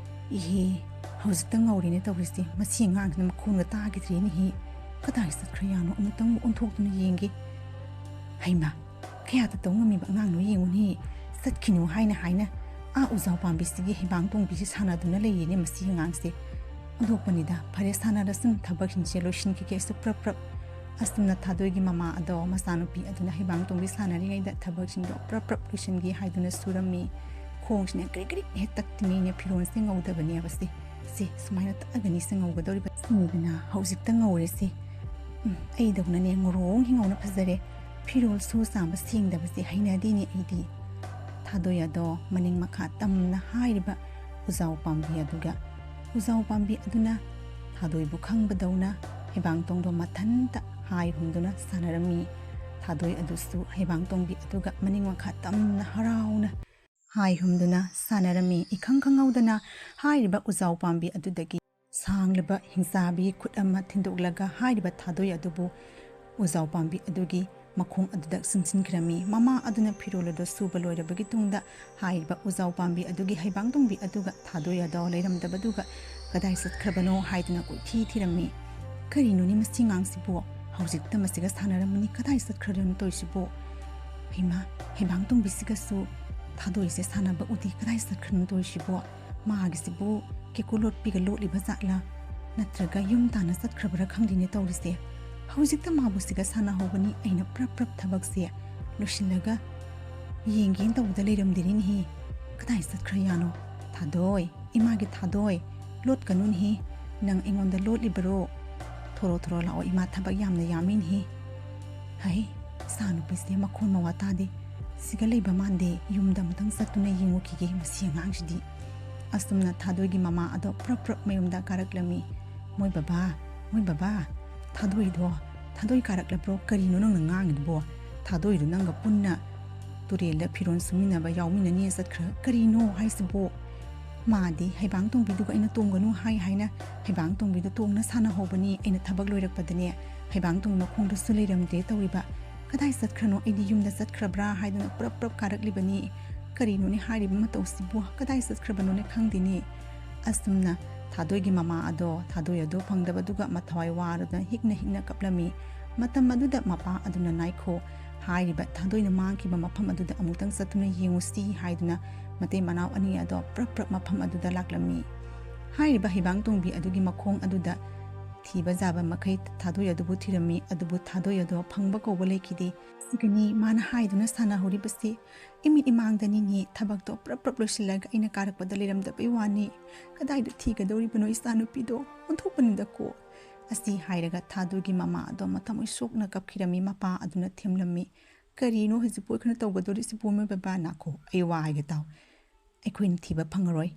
ꯏꯍꯦ, ꯍꯧꯖꯤꯛꯇ ꯉꯧꯔꯦꯅꯦ ꯇꯧꯔꯤꯁꯦ꯫ ꯃꯁꯤ ꯑꯉꯥꯡꯁꯤꯅ ꯃꯈꯣꯟꯒ ꯇꯥꯈꯤꯗ꯭ꯔꯦꯅꯦꯍꯦ꯫ ꯀꯗꯥꯏ ꯆꯠꯈ꯭ꯔ ꯌꯥꯅꯣ? ꯑꯃꯨꯛꯇꯪꯕꯨ ꯑꯣꯟꯊꯣꯛꯇꯨꯅ ꯌꯦꯡꯒꯦ꯫ ꯍꯩꯃꯥ, ꯀꯌꯥꯗ ꯇꯧ ꯉꯝꯃꯤꯕ ꯑꯉꯥꯡꯅꯣ ꯌꯦꯡꯉꯨꯅꯦ꯫ ꯆꯠꯈꯤꯅꯨ ꯍꯥꯏꯅ ꯍꯥꯏꯅ ꯑꯥ ꯎꯖꯥꯎ ꯄꯥꯝꯕꯤꯁꯤꯒꯤ ꯍꯩꯕꯥꯡ ꯇꯣꯡꯕꯤꯁꯤ ꯁꯥꯟꯅꯗꯨꯅ ꯂꯩꯌꯦꯅꯦ ꯃꯁꯤ ꯑꯉꯥꯡꯁꯦ꯫ ꯑꯣꯟꯊꯣꯛꯄꯅꯤꯗ꯫ ꯐꯔꯦ, ꯁꯥꯟꯅꯔꯁꯅꯨ, ꯊꯕꯛꯁꯤꯡꯁꯦ ꯂꯣꯏꯁꯤꯟꯈꯤꯒꯦ ꯑꯩꯁꯨ ꯄ꯭ꯔꯞ ꯄ꯭ꯔꯞ꯫" ꯑꯁꯨꯝꯅ ꯊꯥꯗꯣꯏꯒꯤ ꯃꯃꯥ ꯑꯗꯣ ꯃꯆꯥꯅꯨꯄꯤ ꯑꯗꯨꯅ ꯍꯩꯕꯥꯡ ꯇꯣꯡꯕꯤ ꯁꯥꯟꯅꯔꯤꯉꯩꯗ ꯊꯕꯛꯁꯤꯡꯗꯣ ꯄ꯭ꯔꯞ ꯄ꯭ꯔꯞ ꯂꯣꯏꯁꯤꯟꯒꯦ ꯍꯥꯏꯗꯨꯅ ꯁꯨꯔꯝꯃꯤ꯫ ꯈꯣꯡꯁꯤꯅ ꯀ꯭ꯔꯤꯛ ꯀ꯭ꯔꯤꯛ ꯍꯦꯛ ꯇꯛꯇ꯭ꯔꯤꯉꯩꯅꯦ ꯐꯤꯔꯣꯜꯁꯦ ꯉꯧꯗꯕꯅꯦꯕ ꯁꯦ꯫ ꯁꯦ, ꯁꯨꯃꯥꯏꯅ ꯇꯛꯑꯒꯅꯤ ꯁꯦ ꯉꯧꯒꯗꯧꯔꯤꯕ꯫ ꯁꯤꯅꯤꯗꯅ ꯍꯧꯖꯤꯛꯇ ꯉꯧꯔꯦ ꯁꯦ꯫ ꯎꯝ, ꯑꯩꯗꯧꯅꯅꯦ ꯉꯧꯔꯣꯡ ꯍꯤꯡꯉꯧꯅ ꯐꯖꯔꯦ꯫ ꯐꯤꯔꯣꯜ ꯁꯨ ꯆꯥꯝꯕ ꯁꯦꯡꯗꯕꯁꯦ ꯍꯩꯅꯗꯦꯅꯦ ꯑꯩꯗꯤ꯫ ꯊꯥꯗꯣꯏ ꯑꯗꯣ ꯃꯅꯤꯡ ꯃꯈꯥ ꯇꯝꯅ ꯍꯥꯏꯔꯤꯕ ꯎꯖꯥꯎ ꯄꯥꯝꯕꯤ ꯑꯗꯨꯒ ꯎꯖꯥꯎ ꯄꯥꯝꯕꯤ ꯑꯗꯨꯅ ꯊꯥꯗꯣꯏꯕꯨ ꯈꯪꯕꯗꯧꯅ ꯍꯩꯕꯥꯡꯇꯣꯡꯗꯣ ꯃꯊꯟꯇ ꯍꯥꯏ ꯍꯨꯝꯗꯨꯅ ꯁꯥꯟꯅꯔꯝꯃꯤ꯫ ꯊꯥꯗꯣꯏ ꯑꯗꯨꯁꯨ ꯍꯩꯕꯥꯡꯇꯣꯡꯕꯤ ꯑꯗꯨꯒ ꯃꯅꯤꯡ ꯃꯈꯥ ꯇꯝꯅ ꯍꯔꯥꯎꯅ ꯍꯥꯏ ꯍꯨꯝꯗꯨꯅ ꯁꯥꯟꯅꯔꯝꯃꯤ꯫ ꯏꯈꯪ ꯈꯪꯍꯧꯗꯅ ꯍꯥꯏꯔꯤꯕ ꯎꯖꯥꯎ ꯄꯥꯝꯕꯤ ꯑꯗꯨꯗꯒꯤ ꯁꯥꯡꯂꯕ ꯍꯤꯡꯆꯥꯕꯤꯒꯤ ꯈꯨꯠ ꯑꯃ ꯊꯤꯟꯗꯣꯛꯂꯒ ꯍꯥꯏꯔꯤꯕ ꯊꯥꯗꯣꯏ ꯑꯗꯨꯕꯨ ꯎꯖꯥꯎ ꯄꯥꯝꯕꯤ ꯑꯗꯨꯒꯤ ꯃꯈꯣꯡ ꯑꯗꯨꯗ ꯁꯨꯝꯖꯤꯟꯈꯤꯔꯝꯃꯤ꯫ ꯃꯃꯥ ꯑꯗꯨꯅ ꯐꯤꯔꯣꯜ ꯑꯗꯨ ꯁꯨꯕ ꯂꯣꯏꯔꯕꯒꯤ ꯇꯨꯡꯗ ꯍꯥꯏꯔꯤꯕ ꯎꯖꯥꯎ ꯄꯥꯝꯕꯤ ꯑꯗꯨꯒꯤ ꯍꯩꯕꯥꯡꯇꯣꯡꯕꯤ ꯑꯗꯨꯒ ꯊꯥꯗꯣꯏ ꯑꯗꯣ ꯂꯩꯔꯝꯗꯕꯗꯨꯒ ꯀꯗꯥꯏ ꯆꯠꯈ꯭ꯔꯕꯅꯣ ꯍꯥꯏꯗꯨꯅ ꯀꯣꯏꯊꯤ ꯊꯤꯔꯝꯃꯤ꯫ "ꯀꯔꯤꯅꯣꯅꯦ ꯃꯁꯤ ꯉꯥꯡꯁꯤꯕꯣ? ꯍꯧꯖꯤꯛꯇ ꯃꯁꯤꯒ ꯁꯥꯟꯅꯔꯝꯕꯅꯤ, ꯀꯗꯥꯏ ꯆꯠꯈ꯭ꯔꯗꯣꯏꯅꯣ ꯇꯧꯔꯤꯁꯤꯕꯣ? ꯍꯩꯃꯥ, ꯍꯩꯕꯥꯡꯇꯣꯡꯕꯤꯁꯤꯒꯁꯨ ꯊꯥꯗꯣꯏꯁꯦ ꯁꯥꯟꯅꯕ ꯎꯗꯦ, ꯀꯗꯥꯏ ꯆꯠꯈ꯭ꯔꯅꯣ ꯇꯧꯔꯤꯁꯤꯕꯣ? ꯃꯥꯒꯤꯁꯤꯕꯨ ꯀꯦꯀꯨ ꯂꯣꯠꯄꯤꯒ ꯂꯣꯠꯂꯤꯕ ꯖꯥꯠꯂꯥ? ꯅꯠꯇ꯭ꯔꯒ ꯌꯨꯝ ꯇꯥꯟꯅ ꯆꯠꯈ꯭ꯔꯕ꯭ꯔꯥ ꯈꯪꯗꯦꯅꯦ ꯇꯧꯔꯤꯁꯦ꯫ ꯍꯧꯖꯤꯛꯇ ꯃꯥꯕꯨ ꯁꯤꯒ ꯁꯥꯟꯅꯍꯧꯕꯅꯤ ꯑꯩꯅ ꯄ꯭ꯔꯞ ꯄ꯭ꯔꯞ ꯊꯕꯛꯁꯦ ꯂꯣꯏꯁꯤꯜꯂꯒ ꯌꯦꯡꯒꯦꯅ ꯇꯧꯕꯗ ꯂꯩꯔꯝꯗꯦꯅꯦꯍꯦ꯫ ꯀꯗꯥꯏ ꯆꯠꯈ꯭ꯔ ꯌꯥꯅꯣ? ꯊꯥꯗꯣꯏ, ꯏꯃꯥꯒꯤ ꯊꯥꯗꯣꯏ, ꯂꯣꯠꯀꯅꯨꯅꯦꯍꯦ꯫ ꯅꯪ ꯑꯩꯉꯣꯟꯗ ꯂꯣꯠꯂꯤꯕꯔꯣ? ꯊꯣꯔꯣ ꯊꯣꯔꯣ ꯂꯥꯛꯑꯣ ꯏꯃꯥ, ꯊꯕꯛ ꯌꯥꯝꯅ ꯌꯥꯝꯃꯤꯅꯦꯍꯦ꯫ ꯍꯩ, ꯏꯆꯥ ꯅꯨꯄꯤꯁꯦ ꯃꯈꯣꯟ ꯃꯋꯥ ꯇꯥꯗꯦ꯫ ꯁꯤꯒ ꯂꯩꯕ ꯃꯥꯟꯗꯦ꯫ ꯌꯨꯝꯗ ꯑꯃꯨꯛꯇꯪ ꯆꯠꯇꯨꯅ ꯌꯦꯡꯉꯨꯈꯤꯒꯦ ꯃꯁꯤ ꯑꯉꯥꯡꯁꯤꯗꯤ꯫ ꯑꯁꯨꯝꯅ ꯊꯥꯗꯣꯏꯒꯤ ꯃꯃꯥ ꯑꯗꯣ ꯄ꯭ꯔꯞ ꯄ꯭ꯔꯞ ꯃꯌꯨꯝꯗ ꯀꯥꯔꯛꯂꯝꯃꯤ꯫ "ꯃꯣꯏ ꯕꯕꯥ, ꯃꯣꯏ ꯕꯕꯥ, ꯊꯥꯗꯣꯏꯗꯣ, ꯊꯥꯗꯣꯏ ꯀꯥꯔꯛꯂꯕ꯭ꯔꯣ? ꯀꯔꯤꯅꯣ ꯅꯪꯅ ꯉꯥꯡꯉꯤꯗꯨꯕꯣ? ꯊꯥꯗꯣꯏꯗꯣ ꯅꯪꯒ ꯄꯨꯟꯅ ꯇꯨꯔꯦꯜꯗ ꯐꯤꯔꯣꯜ ꯁꯨꯃꯤꯟꯅꯕ ꯌꯥꯎꯃꯤꯟꯅꯅꯤ ꯆꯠꯈ꯭ꯔ ꯀꯔꯤꯅꯣ ꯍꯥꯏꯁꯤꯕꯣ? ꯃꯥꯗꯤ ꯍꯩꯕꯥꯡ ꯇꯣꯡꯕꯤꯗꯨꯒ ꯑꯩꯅ ꯇꯣꯡꯒꯅꯨ ꯍꯥꯏ ꯍꯥꯏꯅ ꯍꯩꯕꯥꯡ ꯇꯣꯡꯕꯤꯗꯨ ꯇꯣꯡꯅ ꯁꯥꯟꯅꯍꯧꯕꯅꯤ꯫ ꯑꯩꯅ ꯊꯕꯛ ꯂꯣꯏꯔꯛꯄꯗꯅꯦ ꯍꯩꯕꯥꯡ ꯇꯣꯡꯕꯤ ꯃꯈꯣꯡꯗꯁꯨ ꯂꯩꯔꯝꯗ꯭ꯔꯦ ꯇꯧꯔꯤꯕ꯫ ꯀꯗꯥꯏ ꯆꯠꯈ꯭ꯔꯅꯣ? ꯑꯩꯗꯤ ꯌꯨꯝꯗ ꯆꯠꯈ꯭ꯔꯕ꯭ꯔꯥ ꯍꯥꯏꯗꯨꯅ ꯄ꯭ꯔꯞ ꯄ꯭ꯔꯞ ꯀꯥꯔꯛꯂꯤꯕꯅꯤ꯫ ꯀꯔꯤꯅꯣꯅꯦ ꯍꯥꯏꯔꯤꯕ ꯃꯇꯧꯁꯤꯕꯨ? ꯀꯗꯥꯏ ꯆꯠꯈ꯭ꯔꯕꯅꯣꯅꯦ ꯈꯪꯗꯦꯅꯦ"꯫ ꯑꯁꯨꯝꯅ ꯊꯥꯗꯣꯏꯒꯤ ꯃꯃꯥ ꯑꯗꯣ ꯊꯥꯗꯣꯏ ꯑꯗꯣ ꯐꯪꯗꯕꯗꯨꯒ ꯃꯊꯋꯥꯏ ꯋꯥꯔꯗꯨꯅ ꯍꯤꯛꯅ ꯍꯤꯛꯅ ꯀꯞꯂꯝꯃꯤ꯫ ꯃꯇꯝ ꯑꯗꯨꯗ ꯃꯄꯥ ꯑꯗꯨꯅ ꯅꯥꯏꯈꯣ, ꯍꯥꯏꯔꯤꯕ ꯊꯥꯗꯣꯏꯅ ꯃꯥꯡꯈꯤꯕ ꯃꯐꯝ ꯑꯗꯨꯗ ꯑꯃꯨꯛꯇꯪ ꯆꯠꯇꯨꯅ ꯌꯦꯡꯉꯨꯁꯤ ꯍꯥꯏꯗꯨꯅ ꯃꯇꯩ ꯃꯅꯥꯎ ꯑꯅꯤ ꯑꯗꯣ ꯄ꯭ꯔꯞ ꯄ꯭ꯔꯞ ꯃꯐꯝ ꯑꯗꯨꯗ ꯂꯥꯛꯂꯝꯃꯤ꯫ ꯍꯥꯏꯔꯤꯕ ꯍꯩꯕꯥꯡ ꯇꯣꯡꯕꯤ ꯑꯗꯨꯒꯤ ꯃꯈꯣꯡ ꯑꯗꯨꯗ ꯊꯤꯕ ꯌꯥꯕ ꯃꯈꯩ ꯊꯥꯗꯣꯏ ꯑꯗꯨꯕꯨ ꯊꯤꯔꯝꯃꯤ, ꯑꯗꯨꯕꯨ ꯊꯥꯗꯣꯏ ꯑꯗꯣ ꯐꯪꯕ ꯀꯧꯕ ꯂꯩꯈꯤꯗꯦ꯫ ꯁꯤꯒꯅꯤ ꯃꯥꯅ ꯍꯥꯏꯗꯨꯅ ꯁꯥꯟꯅꯍꯧꯔꯤꯕꯁꯤ꯫ ꯏꯃꯤꯠ ꯏꯃꯥꯡꯗꯅꯤꯅꯦ ꯊꯕꯛꯇꯣ ꯄ꯭ꯔꯞ ꯄ꯭ꯔꯞ ꯂꯣꯏꯁꯤꯜꯂꯒ ꯑꯩꯅ ꯀꯥꯔꯛꯄꯗ ꯂꯩꯔꯝꯗꯕꯩ ꯋꯥꯅꯤ꯫ ꯀꯗꯥꯏꯗ ꯊꯤꯒꯗꯧꯔꯤꯕꯅꯣ ꯏꯆꯥꯅꯨꯄꯤꯗꯣ? ꯑꯣꯟꯊꯣꯛꯄꯅꯤꯗꯀꯣ꯫ ꯑꯁꯤ ꯍꯥꯏꯔꯒ ꯊꯥꯗꯣꯏꯒꯤ ꯃꯃꯥ ꯑꯗꯣ ꯃꯊꯃꯣꯏ ꯁꯣꯛꯅ ꯀꯞꯈꯤꯔꯝꯃꯤ꯫ ꯃꯄꯥ ꯑꯗꯨꯅ ꯊꯦꯝꯂꯝꯃꯤ꯫ "ꯀꯔꯤꯅꯣ ꯍꯧꯖꯤꯛꯄꯨ ꯑꯩꯈꯣꯏꯅ ꯇꯧꯒꯗꯧꯔꯤꯁꯤꯕꯨ? ꯃꯣꯏ ꯕꯕꯥ ꯅꯥꯈꯣ, ꯑꯩ ꯋꯥ ꯍꯥꯏꯒꯦ ꯇꯥꯎ꯫ ꯑꯩꯈꯣꯏꯅ ꯊꯤꯕ ꯐꯪꯉꯔꯣꯏ꯫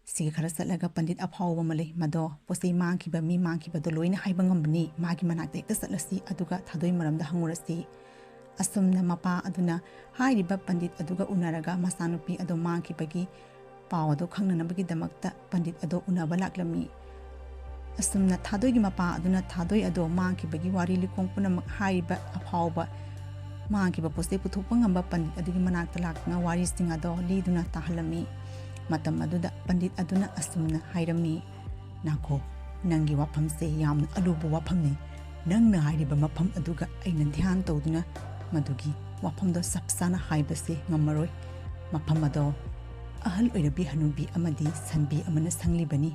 ꯁꯤꯒ ꯈꯔ ꯆꯠꯂꯒ ꯄꯟꯗꯤꯠ ꯑꯐꯥꯎꯕ ꯑꯃ ꯂꯩ꯫ ꯃꯗꯣ ꯄꯣꯠ ꯆꯩ ꯃꯥꯡꯈꯤꯕ, ꯃꯤ ꯃꯥꯡꯈꯤꯕꯗꯣ ꯂꯣꯏꯅ ꯍꯥꯏꯕ ꯉꯝꯕꯅꯤ꯫ ꯃꯥꯒꯤ ꯃꯅꯥꯛꯇ ꯍꯦꯛꯇ ꯆꯠꯂꯁꯤ, ꯑꯗꯨꯒ ꯊꯥꯗꯣꯏ ꯃꯔꯝꯗ ꯍꯪꯉꯨꯔꯁꯤ꯫ ꯑꯁꯨꯝꯅ ꯃꯄꯥ ꯑꯗꯨꯅ ꯍꯥꯏꯔꯤꯕ ꯄꯟꯗꯤꯠ ꯑꯗꯨꯒ ꯎꯅꯔꯒ ꯃꯆꯥꯅꯨꯄꯤ ꯑꯗꯣ ꯃꯥꯡꯈꯤꯕꯒꯤ ꯄꯥꯎ ꯑꯗꯣ ꯈꯪꯅꯅꯕꯒꯤꯗꯃꯛꯇ ꯄꯟꯗꯤꯠ ꯑꯗꯣ ꯎꯅꯕ ꯂꯥꯛꯂꯝꯃꯤ꯫ ꯑꯁꯨꯝꯅ ꯊꯥꯗꯣꯏꯒꯤ ꯃꯄꯥ ꯑꯗꯨꯅ ꯊꯥꯗꯣꯏ ꯑꯗꯣ ꯃꯥꯡꯈꯤꯕꯒꯤ ꯋꯥꯔꯤ ꯂꯤꯈꯣꯡ ꯄꯨꯝꯅꯃꯛ ꯍꯥꯏꯔꯤꯕ ꯑꯐꯥꯎꯕ ꯃꯥꯡꯈꯤꯕ ꯄꯣꯠ ꯆꯩ ꯄꯨꯊꯣꯛꯄ ꯉꯝꯕ ꯄꯟꯗꯤꯠ ꯑꯗꯨꯒꯤ ꯃꯅꯥꯛꯇ ꯂꯥꯛꯇꯨꯅ ꯋꯥꯔꯤꯁꯤꯡ ꯑꯗꯣ ꯂꯤꯗꯨꯅ ꯇꯥꯍꯜꯂꯝꯃꯤ꯫ ꯃꯇꯝ ꯑꯗꯨꯗ ꯄꯟꯗꯤꯠ ꯑꯗꯨꯅ ꯑꯁꯨꯝꯅ ꯍꯥꯏꯔꯝꯃꯤ, "ꯅꯥꯈꯣ, ꯅꯪꯒꯤ ꯋꯥꯐꯝꯁꯦ ꯌꯥꯝꯅ ꯑꯂꯨꯕ ꯋꯥꯐꯝꯅꯤ꯫ ꯅꯪꯅ ꯍꯥꯏꯔꯤꯕ ꯃꯐꯝ ꯑꯗꯨꯒ ꯑꯩꯅ ꯙ꯭ꯌꯥꯟ ꯇꯧꯗꯨꯅ ꯃꯗꯨꯒꯤ ꯋꯥꯐꯝꯗꯣ ꯆꯞ ꯆꯥꯅ ꯍꯥꯏꯕꯁꯦ ꯉꯝꯃꯔꯣꯏ꯫ ꯃꯐꯝ ꯑꯗꯣ ꯑꯍꯜ ꯑꯣꯏꯔꯕꯤ ꯍꯅꯨꯕꯤ ꯑꯃꯗꯤ ꯁꯟꯕꯤ ꯑꯃꯅ ꯁꯪꯂꯤꯕꯅꯤ꯫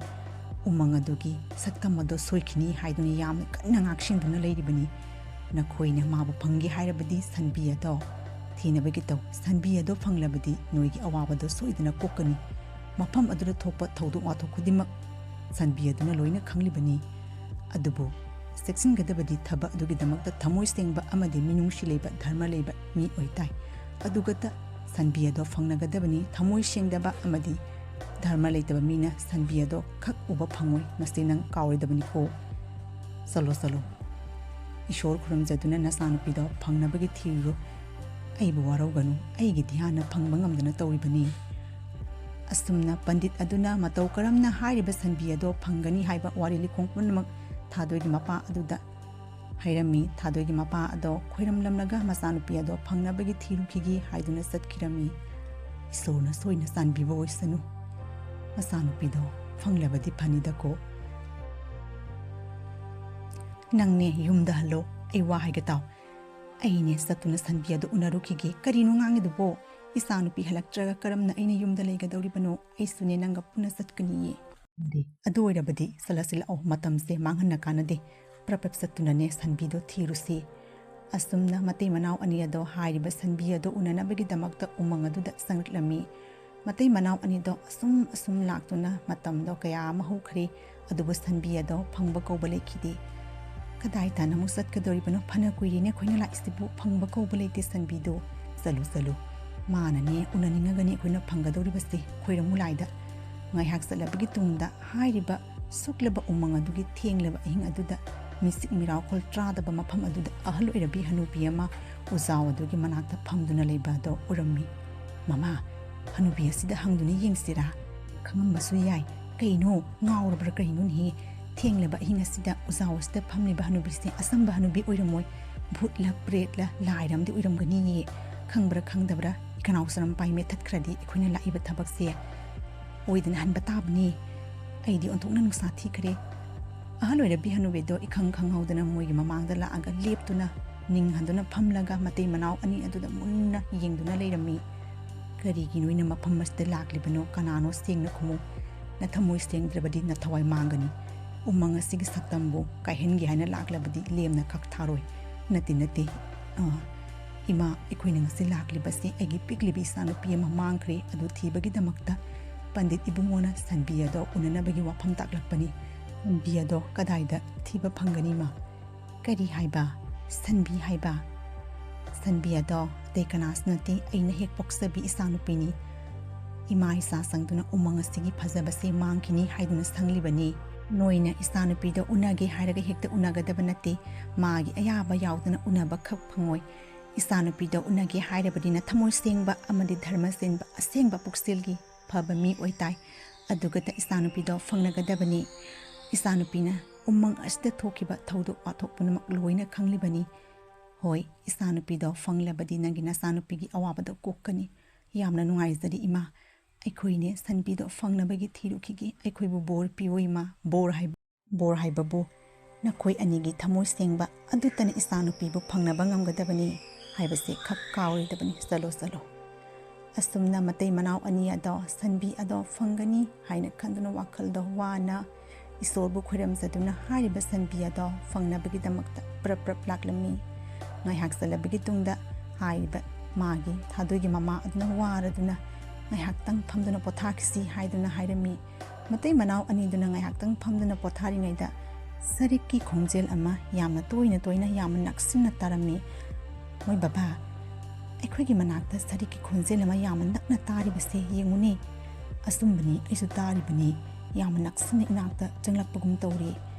ꯎꯃꯪ ꯑꯗꯨꯒꯤ ꯁꯛꯇꯝ ꯑꯗꯣ ꯁꯣꯏꯈꯤꯅꯤ ꯍꯥꯏꯗꯨꯅ ꯌꯥꯝꯅ ꯀꯟꯅ ꯉꯥꯛꯁꯦꯟꯗꯨꯅ ꯂꯩꯔꯤꯕꯅꯤ꯫ ꯅꯈꯣꯏꯅ ꯃꯥꯕꯨ ꯐꯪꯒꯦ ꯍꯥꯏꯔꯕꯗꯤ ꯁꯟꯕꯤ ꯑꯗꯣ ꯊꯤꯅꯕꯒꯤ ꯇꯧ꯫ ꯁꯟꯕꯤ ꯑꯗꯣ ꯐꯪꯂꯕꯗꯤ ꯅꯣꯏꯒꯤ ꯑꯋꯥꯕꯗꯣ ꯁꯣꯏꯗꯅ ꯀꯣꯛꯀꯅꯤ꯫ ꯃꯐꯝ ꯑꯗꯨꯗ ꯊꯣꯛꯄ ꯊꯧꯗꯣꯛ ꯋꯥꯊꯣꯛ ꯈꯨꯗꯤꯡꯃꯛ ꯁꯟꯕꯤ ꯑꯗꯨꯅ ꯂꯣꯏꯅ ꯈꯪꯂꯤꯕꯅꯤ꯫ ꯑꯗꯨꯕꯨ ꯆꯦꯛꯁꯤꯟꯒꯗꯕꯗꯤ ꯊꯕꯛ ꯑꯗꯨꯒꯤꯗꯃꯛꯇ ꯊꯃꯣꯏ ꯁꯦꯡꯕ ꯑꯃꯗꯤ ꯃꯤꯅꯨꯡꯁꯤ ꯂꯩꯕ, ꯙꯔꯃ ꯂꯩꯕ ꯃꯤ ꯑꯣꯏꯇꯥꯏ꯫ ꯑꯗꯨꯒꯇ ꯁꯟꯕꯤ ꯑꯗꯣ ꯐꯪꯅꯒꯗꯕꯅꯤ꯫ ꯊꯃꯣꯏ ꯁꯦꯡꯗꯕ ꯑꯃꯗꯤ ꯙꯔꯃ ꯂꯩꯇꯕ ꯃꯤꯅ ꯁꯟꯕꯤ ꯑꯗꯣ ꯈꯛ ꯎꯕ ꯐꯪꯉꯣꯏ꯫ ꯃꯁꯤ ꯅꯪ ꯀꯥꯎꯔꯣꯏꯗꯕꯅꯤꯀꯣ꯫ ꯆꯠꯂꯣ, ꯆꯠꯂꯣ꯫ ꯏꯁꯣꯔ ꯈꯨꯔꯨꯝꯖꯗꯨꯅ ꯅꯆꯥꯅꯨꯄꯤꯗꯣ ꯐꯪꯅꯕꯒꯤ ꯊꯤꯔꯨꯔꯣ꯫ ꯑꯩꯕꯨ ꯋꯥꯔꯧꯒꯅꯨ, ꯑꯩꯒꯤ ꯙ꯭ꯌꯥꯟꯅ ꯐꯪꯕ ꯉꯝꯗꯅ ꯇꯧꯔꯤꯕꯅꯤ꯫" ꯑꯁꯨꯝꯅ ꯄꯟꯗꯤꯠ ꯑꯗꯨꯅ ꯃꯇꯧ ꯀꯔꯝꯅ ꯍꯥꯏꯔꯤꯕ ꯁꯟꯕꯤ ꯑꯗꯣ ꯐꯪꯒꯅꯤ ꯍꯥꯏꯕ ꯋꯥꯔꯤ ꯂꯤꯈꯣꯡ ꯄꯨꯝꯅꯃꯛ ꯊꯥꯗꯣꯏꯒꯤ ꯃꯄꯥ ꯑꯗꯨꯗ ꯍꯥꯏꯔꯝꯃꯤ꯫ ꯊꯥꯗꯣꯏꯒꯤ ꯃꯄꯥ ꯑꯗꯣ ꯈꯣꯏꯔꯝꯂꯝꯂꯒ ꯃꯆꯥꯅꯨꯄꯤ ꯑꯗꯣ ꯐꯪꯅꯕꯒꯤ ꯊꯤꯔꯨꯈꯤꯒꯦ ꯍꯥꯏꯗꯨꯅ ꯆꯠꯈꯤꯔꯝꯃꯤ꯫ ꯏꯁꯣꯔꯅ ꯁꯣꯏꯅ ꯆꯥꯟꯕꯤꯕ ꯑꯣꯏꯁꯅꯨ꯫ ꯃꯆꯥꯅꯨꯄꯤꯗꯣ ꯐꯪꯂꯕꯗꯤ ꯐꯅꯤꯗꯀꯣ꯫ "ꯅꯪꯅꯦ ꯌꯨꯝꯗ ꯍꯜꯂꯣ, ꯑꯩ ꯋꯥ ꯍꯥꯏꯒꯦ ꯇꯥꯎ꯫ ꯑꯩꯅꯦ ꯆꯠꯇꯨꯅ ꯁꯟꯕꯤ ꯑꯗꯣ ꯎꯅꯔꯨꯈꯤꯒꯦ꯫" "ꯀꯔꯤꯅꯣ ꯉꯥꯡꯉꯤꯗꯨꯕꯣ? ꯏꯆꯥꯅꯨꯄꯤ ꯍꯜꯂꯛꯇ꯭ꯔꯒ ꯀꯔꯝꯅ ꯑꯩꯅ ꯌꯨꯝꯗ ꯂꯩꯒꯗꯧꯔꯤꯕꯅꯣ? ꯑꯩꯁꯨꯅꯦ ꯅꯪꯒ ꯄꯨꯟꯅ ꯆꯠꯀꯅꯤꯌꯦ꯫" "ꯑꯗꯨ ꯑꯣꯏꯔꯕꯗꯤ ꯆꯠꯂꯁꯤ ꯂꯥꯛꯑꯣ, ꯃꯇꯝꯁꯦ ꯃꯥꯡꯍꯟꯅ ꯀꯥꯟꯅꯗꯦ꯫ ꯄ꯭ꯔꯞ ꯄ꯭ꯔꯞ ꯆꯠꯇꯨꯅꯅꯦ ꯁꯟꯕꯤꯗꯣ ꯊꯤꯔꯨꯁꯤ꯫" ꯑꯁꯨꯝꯅ ꯃꯇꯩ ꯃꯅꯥꯎ ꯑꯅꯤ ꯑꯗꯣ ꯍꯥꯏꯔꯤꯕ ꯁꯟꯕꯤ ꯑꯗꯣ ꯎꯅꯅꯕꯒꯤꯗꯃꯛꯇ ꯎꯃꯪ ꯑꯗꯨꯗ ꯆꯪꯂꯛꯂꯝꯃꯤ꯫ ꯃꯇꯩ ꯃꯅꯥꯎ ꯑꯅꯤꯗꯣ ꯑꯁꯨꯝ ꯑꯁꯨꯝ ꯂꯥꯛꯇꯨꯅ ꯃꯇꯝꯗꯣ ꯀꯌꯥ ꯑꯃ ꯍꯧꯈ꯭ꯔꯦ, ꯑꯗꯨꯕꯨ ꯁꯟꯕꯤ ꯑꯗꯣ ꯐꯪꯕ ꯀꯧꯕ ꯂꯩꯈꯤꯗꯦ꯫ "ꯀꯗꯥꯏ ꯇꯥꯟꯅ ꯑꯃꯨꯛ ꯆꯠꯀꯗꯧꯔꯤꯕꯅꯣ? ꯐꯅ ꯀꯨꯏꯔꯦꯅꯦ ꯑꯩꯈꯣꯏꯅ ꯂꯥꯛꯏꯁꯤꯕꯨ, ꯐꯪꯕ ꯀꯧꯕ ꯂꯩꯇꯦ ꯁꯟꯕꯤꯗꯣ꯫" "ꯆꯠꯂꯨ, ꯆꯠꯂꯨ, ꯃꯥꯅꯅꯦ ꯎꯅꯅꯤꯡꯉꯒꯅꯤ ꯑꯩꯈꯣꯏꯅ ꯐꯪꯒꯗꯧꯔꯤꯕꯁꯦ, ꯈꯣꯏꯔꯝꯃꯨ ꯂꯥꯏꯗ꯫" ꯉꯥꯏꯍꯥꯛ ꯆꯠꯂꯕꯒꯤ ꯇꯨꯡꯗ ꯍꯥꯏꯔꯤꯕ ꯁꯨꯛꯂꯕ ꯎꯃꯪ ꯑꯗꯨꯒꯤ ꯊꯦꯡꯂꯕ ꯑꯍꯤꯡ ꯑꯗꯨꯗ ꯃꯤꯆꯤꯛ ꯃꯤꯔꯥꯎꯈꯣꯜ ꯇꯥꯗꯕ ꯃꯐꯝ ꯑꯗꯨꯗ ꯑꯍꯜ ꯑꯣꯏꯔꯕꯤ ꯍꯅꯨꯕꯤ ꯑꯃ ꯎꯖꯥꯎ ꯑꯗꯨꯒꯤ ꯃꯅꯥꯛꯇ ꯐꯝꯗꯨꯅ ꯂꯩꯕ ꯑꯗꯣ ꯎꯔꯝꯃꯤ꯫ "ꯃꯃꯥ, ꯍꯅꯨꯕꯤ ꯑꯁꯤꯗ ꯍꯪꯗꯨꯅ ꯌꯦꯡꯁꯤꯔꯥ? ꯈꯪꯉꯝꯕꯁꯨ ꯌꯥꯏ꯫ ꯀꯩꯅꯣ, ꯉꯥꯎꯔꯕ꯭ꯔꯥ ꯀꯩꯅꯣꯅꯦꯍꯦ? ꯊꯦꯡꯂꯕ ꯑꯍꯤꯡ ꯑꯁꯤꯗ ꯎꯖꯥꯎ ꯑꯁꯤꯗ ꯐꯝꯂꯤꯕ ꯍꯅꯨꯕꯤꯁꯦ ꯑꯆꯝꯕ ꯍꯅꯨꯕꯤ ꯑꯣꯏꯔꯝꯃꯣꯏ꯫ ꯚꯨꯠꯂ ꯄ꯭ꯔꯦꯠꯂ ꯂꯥꯏꯔ ꯑꯃꯗꯤ ꯑꯣꯏꯔꯝꯒꯅꯤꯌꯦ꯫ ꯈꯪꯕ꯭ꯔꯥ ꯈꯪꯗꯕ꯭ꯔꯥ, ꯏꯀꯅꯥꯎ ꯁꯅꯝ ꯄꯥꯏ ꯃꯦꯠꯊꯠꯈ꯭ꯔꯗꯤ ꯑꯩꯈꯣꯏꯅ ꯂꯥꯛꯏꯕ ꯊꯕꯛꯁꯦ ꯑꯣꯏꯗꯅ ꯍꯟꯕ ꯇꯥꯕꯅꯤ꯫ ꯑꯩꯗꯤ ꯑꯣꯟꯊꯣꯛꯅ ꯅꯨꯡꯁꯥ ꯊꯤꯈ꯭ꯔꯦ"꯫ ꯑꯍꯜ ꯑꯣꯏꯔꯕꯤ ꯍꯅꯨꯕꯤꯗꯣ ꯏꯈꯪ ꯈꯪꯍꯧꯗꯅ ꯃꯣꯏꯒꯤ ꯃꯃꯥꯡꯗ ꯂꯥꯛꯑꯒ ꯂꯦꯞꯇꯨꯅ, ꯅꯤꯡ ꯍꯟꯗꯨꯅ ꯐꯝꯂꯒ ꯃꯇꯩ ꯃꯅꯥꯎ ꯑꯅꯤ ꯑꯗꯨꯗ ꯃꯨꯟꯅ ꯌꯦꯡꯗꯨꯅ ꯂꯩꯔꯝꯃꯤ꯫ "ꯀꯔꯤꯒꯤꯅꯣ ꯑꯩꯅ ꯃꯐꯝ ꯑꯁꯤꯗ ꯂꯥꯛꯂꯤꯕꯅꯣ? ꯀꯅꯥꯅꯣ? ꯁꯦꯡꯅ ꯈꯨꯝꯃꯨ꯫ ꯅꯊꯃꯣꯏ ꯁꯦꯡꯗ꯭ꯔꯕꯗꯤ ꯅꯊꯋꯥꯏ ꯃꯥꯡꯒꯅꯤ꯫ ꯎꯃꯪ ꯑꯁꯤꯒꯤ ꯁꯛꯇꯝꯕꯨ ꯀꯥꯏꯍꯟꯒꯦ ꯍꯥꯏꯅ ꯂꯥꯛꯂꯕꯗꯤ ꯂꯦꯝꯅ ꯀꯛ ꯊꯥꯔꯣꯏ"꯫ "ꯅꯠꯇꯦ, ꯅꯠꯇꯦ꯫ ꯑ, ꯏꯃꯥ, ꯑꯩꯈꯣꯏꯅ ꯉꯁꯤ ꯂꯥꯛꯂꯤꯕꯁꯤ ꯑꯩꯒꯤ ꯄꯤꯛꯂꯤꯕꯤ ꯏꯆꯥꯅꯨꯄꯤ ꯑꯃ ꯃꯥꯡꯈ꯭ꯔꯦ꯫ ꯑꯗꯨ ꯊꯤꯕꯒꯤꯗꯃꯛꯇ ꯄꯟꯗꯤꯠ ꯏꯕꯨꯡꯉꯣꯅ ꯁꯟꯕꯤ ꯑꯗꯣ ꯎꯅꯅꯕꯒꯤ ꯋꯥꯐꯝ ꯇꯥꯛꯂꯛꯄꯅꯤ"꯫ "ꯁꯟꯕꯤ ꯑꯗꯣ ꯀꯗꯥꯏꯗ ꯊꯤꯕ ꯐꯪꯒꯅꯤ, ꯏꯃꯥ?" "ꯀꯔꯤ ꯍꯥꯏꯕ? ꯁꯟꯕꯤ ꯍꯥꯏꯕ?" "ꯁꯟꯕꯤ ꯑꯗꯣ ꯑꯇꯩ ꯀꯅꯥꯁꯨ ꯅꯠꯇꯦ, ꯑꯩꯅ ꯍꯦꯛ ꯄꯣꯛꯆꯕꯤ ꯏꯆꯥꯅꯨꯄꯤꯅꯤ꯫ ꯏꯃꯥ ꯏꯆꯥ ꯆꯪꯗꯨꯅ ꯎꯃꯪ ꯑꯁꯤꯒꯤ ꯐꯖꯕꯁꯦ ꯃꯥꯡꯈꯤꯅꯤ ꯍꯥꯏꯗꯨꯅ ꯁꯪꯂꯤꯕꯅꯤ꯫ ꯅꯣꯏꯅ ꯏꯆꯥꯅꯨꯄꯤꯗꯣ ꯎꯅꯒꯦ ꯍꯥꯏꯔꯒ ꯍꯦꯛꯇ ꯎꯅꯒꯗꯕ ꯅꯠꯇꯦ꯫ ꯃꯥꯒꯤ ꯑꯌꯥꯕ ꯌꯥꯎꯗꯅ ꯎꯅꯕ ꯈꯛ ꯐꯪꯉꯣꯏ꯫ ꯏꯆꯥꯅꯨꯄꯤꯗꯣ ꯎꯅꯒꯦ ꯍꯥꯏꯔꯕꯗꯤ ꯅꯊꯃꯣꯏ ꯁꯦꯡꯕ ꯑꯃꯗꯤ ꯙꯔꯃ ꯆꯦꯟꯕ ꯑꯁꯦꯡꯕ ꯄꯨꯛꯆꯦꯜꯒꯤ ꯐꯕ ꯃꯤ ꯑꯣꯏꯇꯥꯏ꯫ ꯑꯗꯨꯒꯇ ꯏꯆꯥꯅꯨꯄꯤꯗꯣ ꯐꯪꯅꯒꯗꯕꯅꯤ꯫ ꯏꯆꯥꯅꯨꯄꯤꯅ ꯎꯃꯪ ꯑꯁꯤꯗ ꯊꯣꯛꯈꯤꯕ ꯊꯧꯗꯣꯛ ꯋꯥꯊꯣꯛ ꯄꯨꯝꯅꯃꯛ ꯂꯣꯏꯅ ꯈꯪꯂꯤꯕꯅꯤ꯫ ꯍꯣꯏ, ꯏꯆꯥꯅꯨꯄꯤꯗꯣ ꯐꯪꯂꯕꯗꯤ ꯅꯪꯒꯤ ꯅꯆꯥꯅꯨꯄꯤꯒꯤ ꯑꯋꯥꯕꯗꯣ ꯀꯣꯛꯀꯅꯤ꯫ ꯌꯥꯝꯅ ꯅꯨꯡꯉꯥꯏꯖꯔꯦ, ꯏꯃꯥ꯫ ꯑꯩꯈꯣꯏꯅꯦ ꯁꯟꯕꯤꯗꯣ ꯐꯪꯅꯕꯒꯤ ꯊꯤꯔꯨꯈꯤꯒꯦ꯫ ꯑꯩꯈꯣꯏꯕꯨ ꯕꯣꯔ ꯄꯤꯌꯨ, ꯏꯃꯥ꯫ ꯕꯣꯔ ꯍꯥꯏꯕ, ꯕꯣꯔ ꯍꯥꯏꯕꯕꯨ ꯅꯈꯣꯏ ꯑꯅꯤꯒꯤ ꯊꯃꯣꯏ ꯁꯦꯡꯕ ꯑꯗꯨꯇꯅ ꯏꯆꯥꯅꯨꯄꯤꯕꯨ ꯐꯪꯅꯕ ꯉꯝꯒꯗꯕꯅꯤ ꯍꯥꯏꯕꯁꯦ ꯈꯛ ꯀꯥꯎꯔꯣꯏꯗꯕꯅꯤ꯫ ꯆꯠꯂꯣ, ꯆꯠꯂꯣ꯫ ꯑꯁꯨꯝꯅ ꯃꯇꯩ ꯃꯅꯥꯎ ꯑꯅꯤ ꯑꯗꯣ ꯁꯟꯕꯤ ꯑꯗꯣ ꯐꯪꯒꯅꯤ ꯍꯥꯏꯅ ꯈꯟꯗꯨꯅ ꯋꯥꯈꯜꯗꯣ ꯋꯥꯅ ꯏꯁꯣꯔꯕꯨ ꯈꯣꯏꯔꯝꯖꯗꯨꯅ ꯍꯥꯏꯔꯤꯕ ꯁꯟꯕꯤ ꯑꯗꯣ ꯐꯪꯅꯕꯒꯤꯗꯃꯛꯇ ꯄ꯭ꯔꯞ ꯄ꯭ꯔꯞ ꯂꯥꯛꯂꯝꯃꯤ꯫ ꯉꯥꯏꯍꯥꯛ ꯆꯠꯂꯕꯒꯤ ꯇꯨꯡꯗ ꯍꯥꯏꯔꯤꯕ ꯃꯥꯒꯤ ꯊꯥꯗꯣꯏꯒꯤ ꯃꯃꯥ ꯑꯗꯨꯅ ꯋꯥꯔꯗꯨꯅ ꯉꯥꯏꯍꯥꯛꯇꯪ ꯐꯝꯗꯨꯅ ꯄꯣꯊꯥꯈꯤꯁꯤ ꯍꯥꯏꯗꯨꯅ ꯍꯥꯏꯔꯝꯃꯤ꯫ ꯃꯇꯩ ꯃꯅꯥꯎ ꯑꯅꯤꯗꯨꯅ ꯉꯥꯏꯍꯥꯛꯇꯪ ꯐꯝꯗꯨꯅ ꯄꯣꯊꯥꯔꯤꯉꯩꯗ ꯁꯔꯤꯛꯀꯤ ꯈꯣꯟꯖꯦꯜ ꯑꯃ ꯌꯥꯝꯅ ꯇꯣꯏꯅ ꯇꯣꯏꯅ ꯌꯥꯝꯅ ꯅꯛꯁꯤꯟꯅ ꯇꯥꯔꯝꯃꯤ꯫ "ꯃꯣꯏ ꯕꯕꯥ, ꯑꯩꯈꯣꯏꯒꯤ ꯃꯅꯥꯛꯇ ꯁꯔꯤꯛꯀꯤ ꯈꯣꯟꯖꯦꯜ ꯑꯃ ꯌꯥꯝꯅ ꯅꯛꯅ ꯇꯥꯔꯤꯕꯁꯦ ꯌꯦꯡꯉꯨꯅꯦ꯫ "ꯑꯆꯨꯝꯕꯅꯤ, ꯑꯩꯁꯨ ꯇꯥꯔꯤꯕꯅꯤ꯫ ꯌꯥꯝꯅ ꯅꯛꯁꯤꯟꯅ ꯏꯅꯥꯛꯇ ꯆꯪꯂꯛꯄꯒꯨꯝ ꯇꯧꯔꯤ꯫"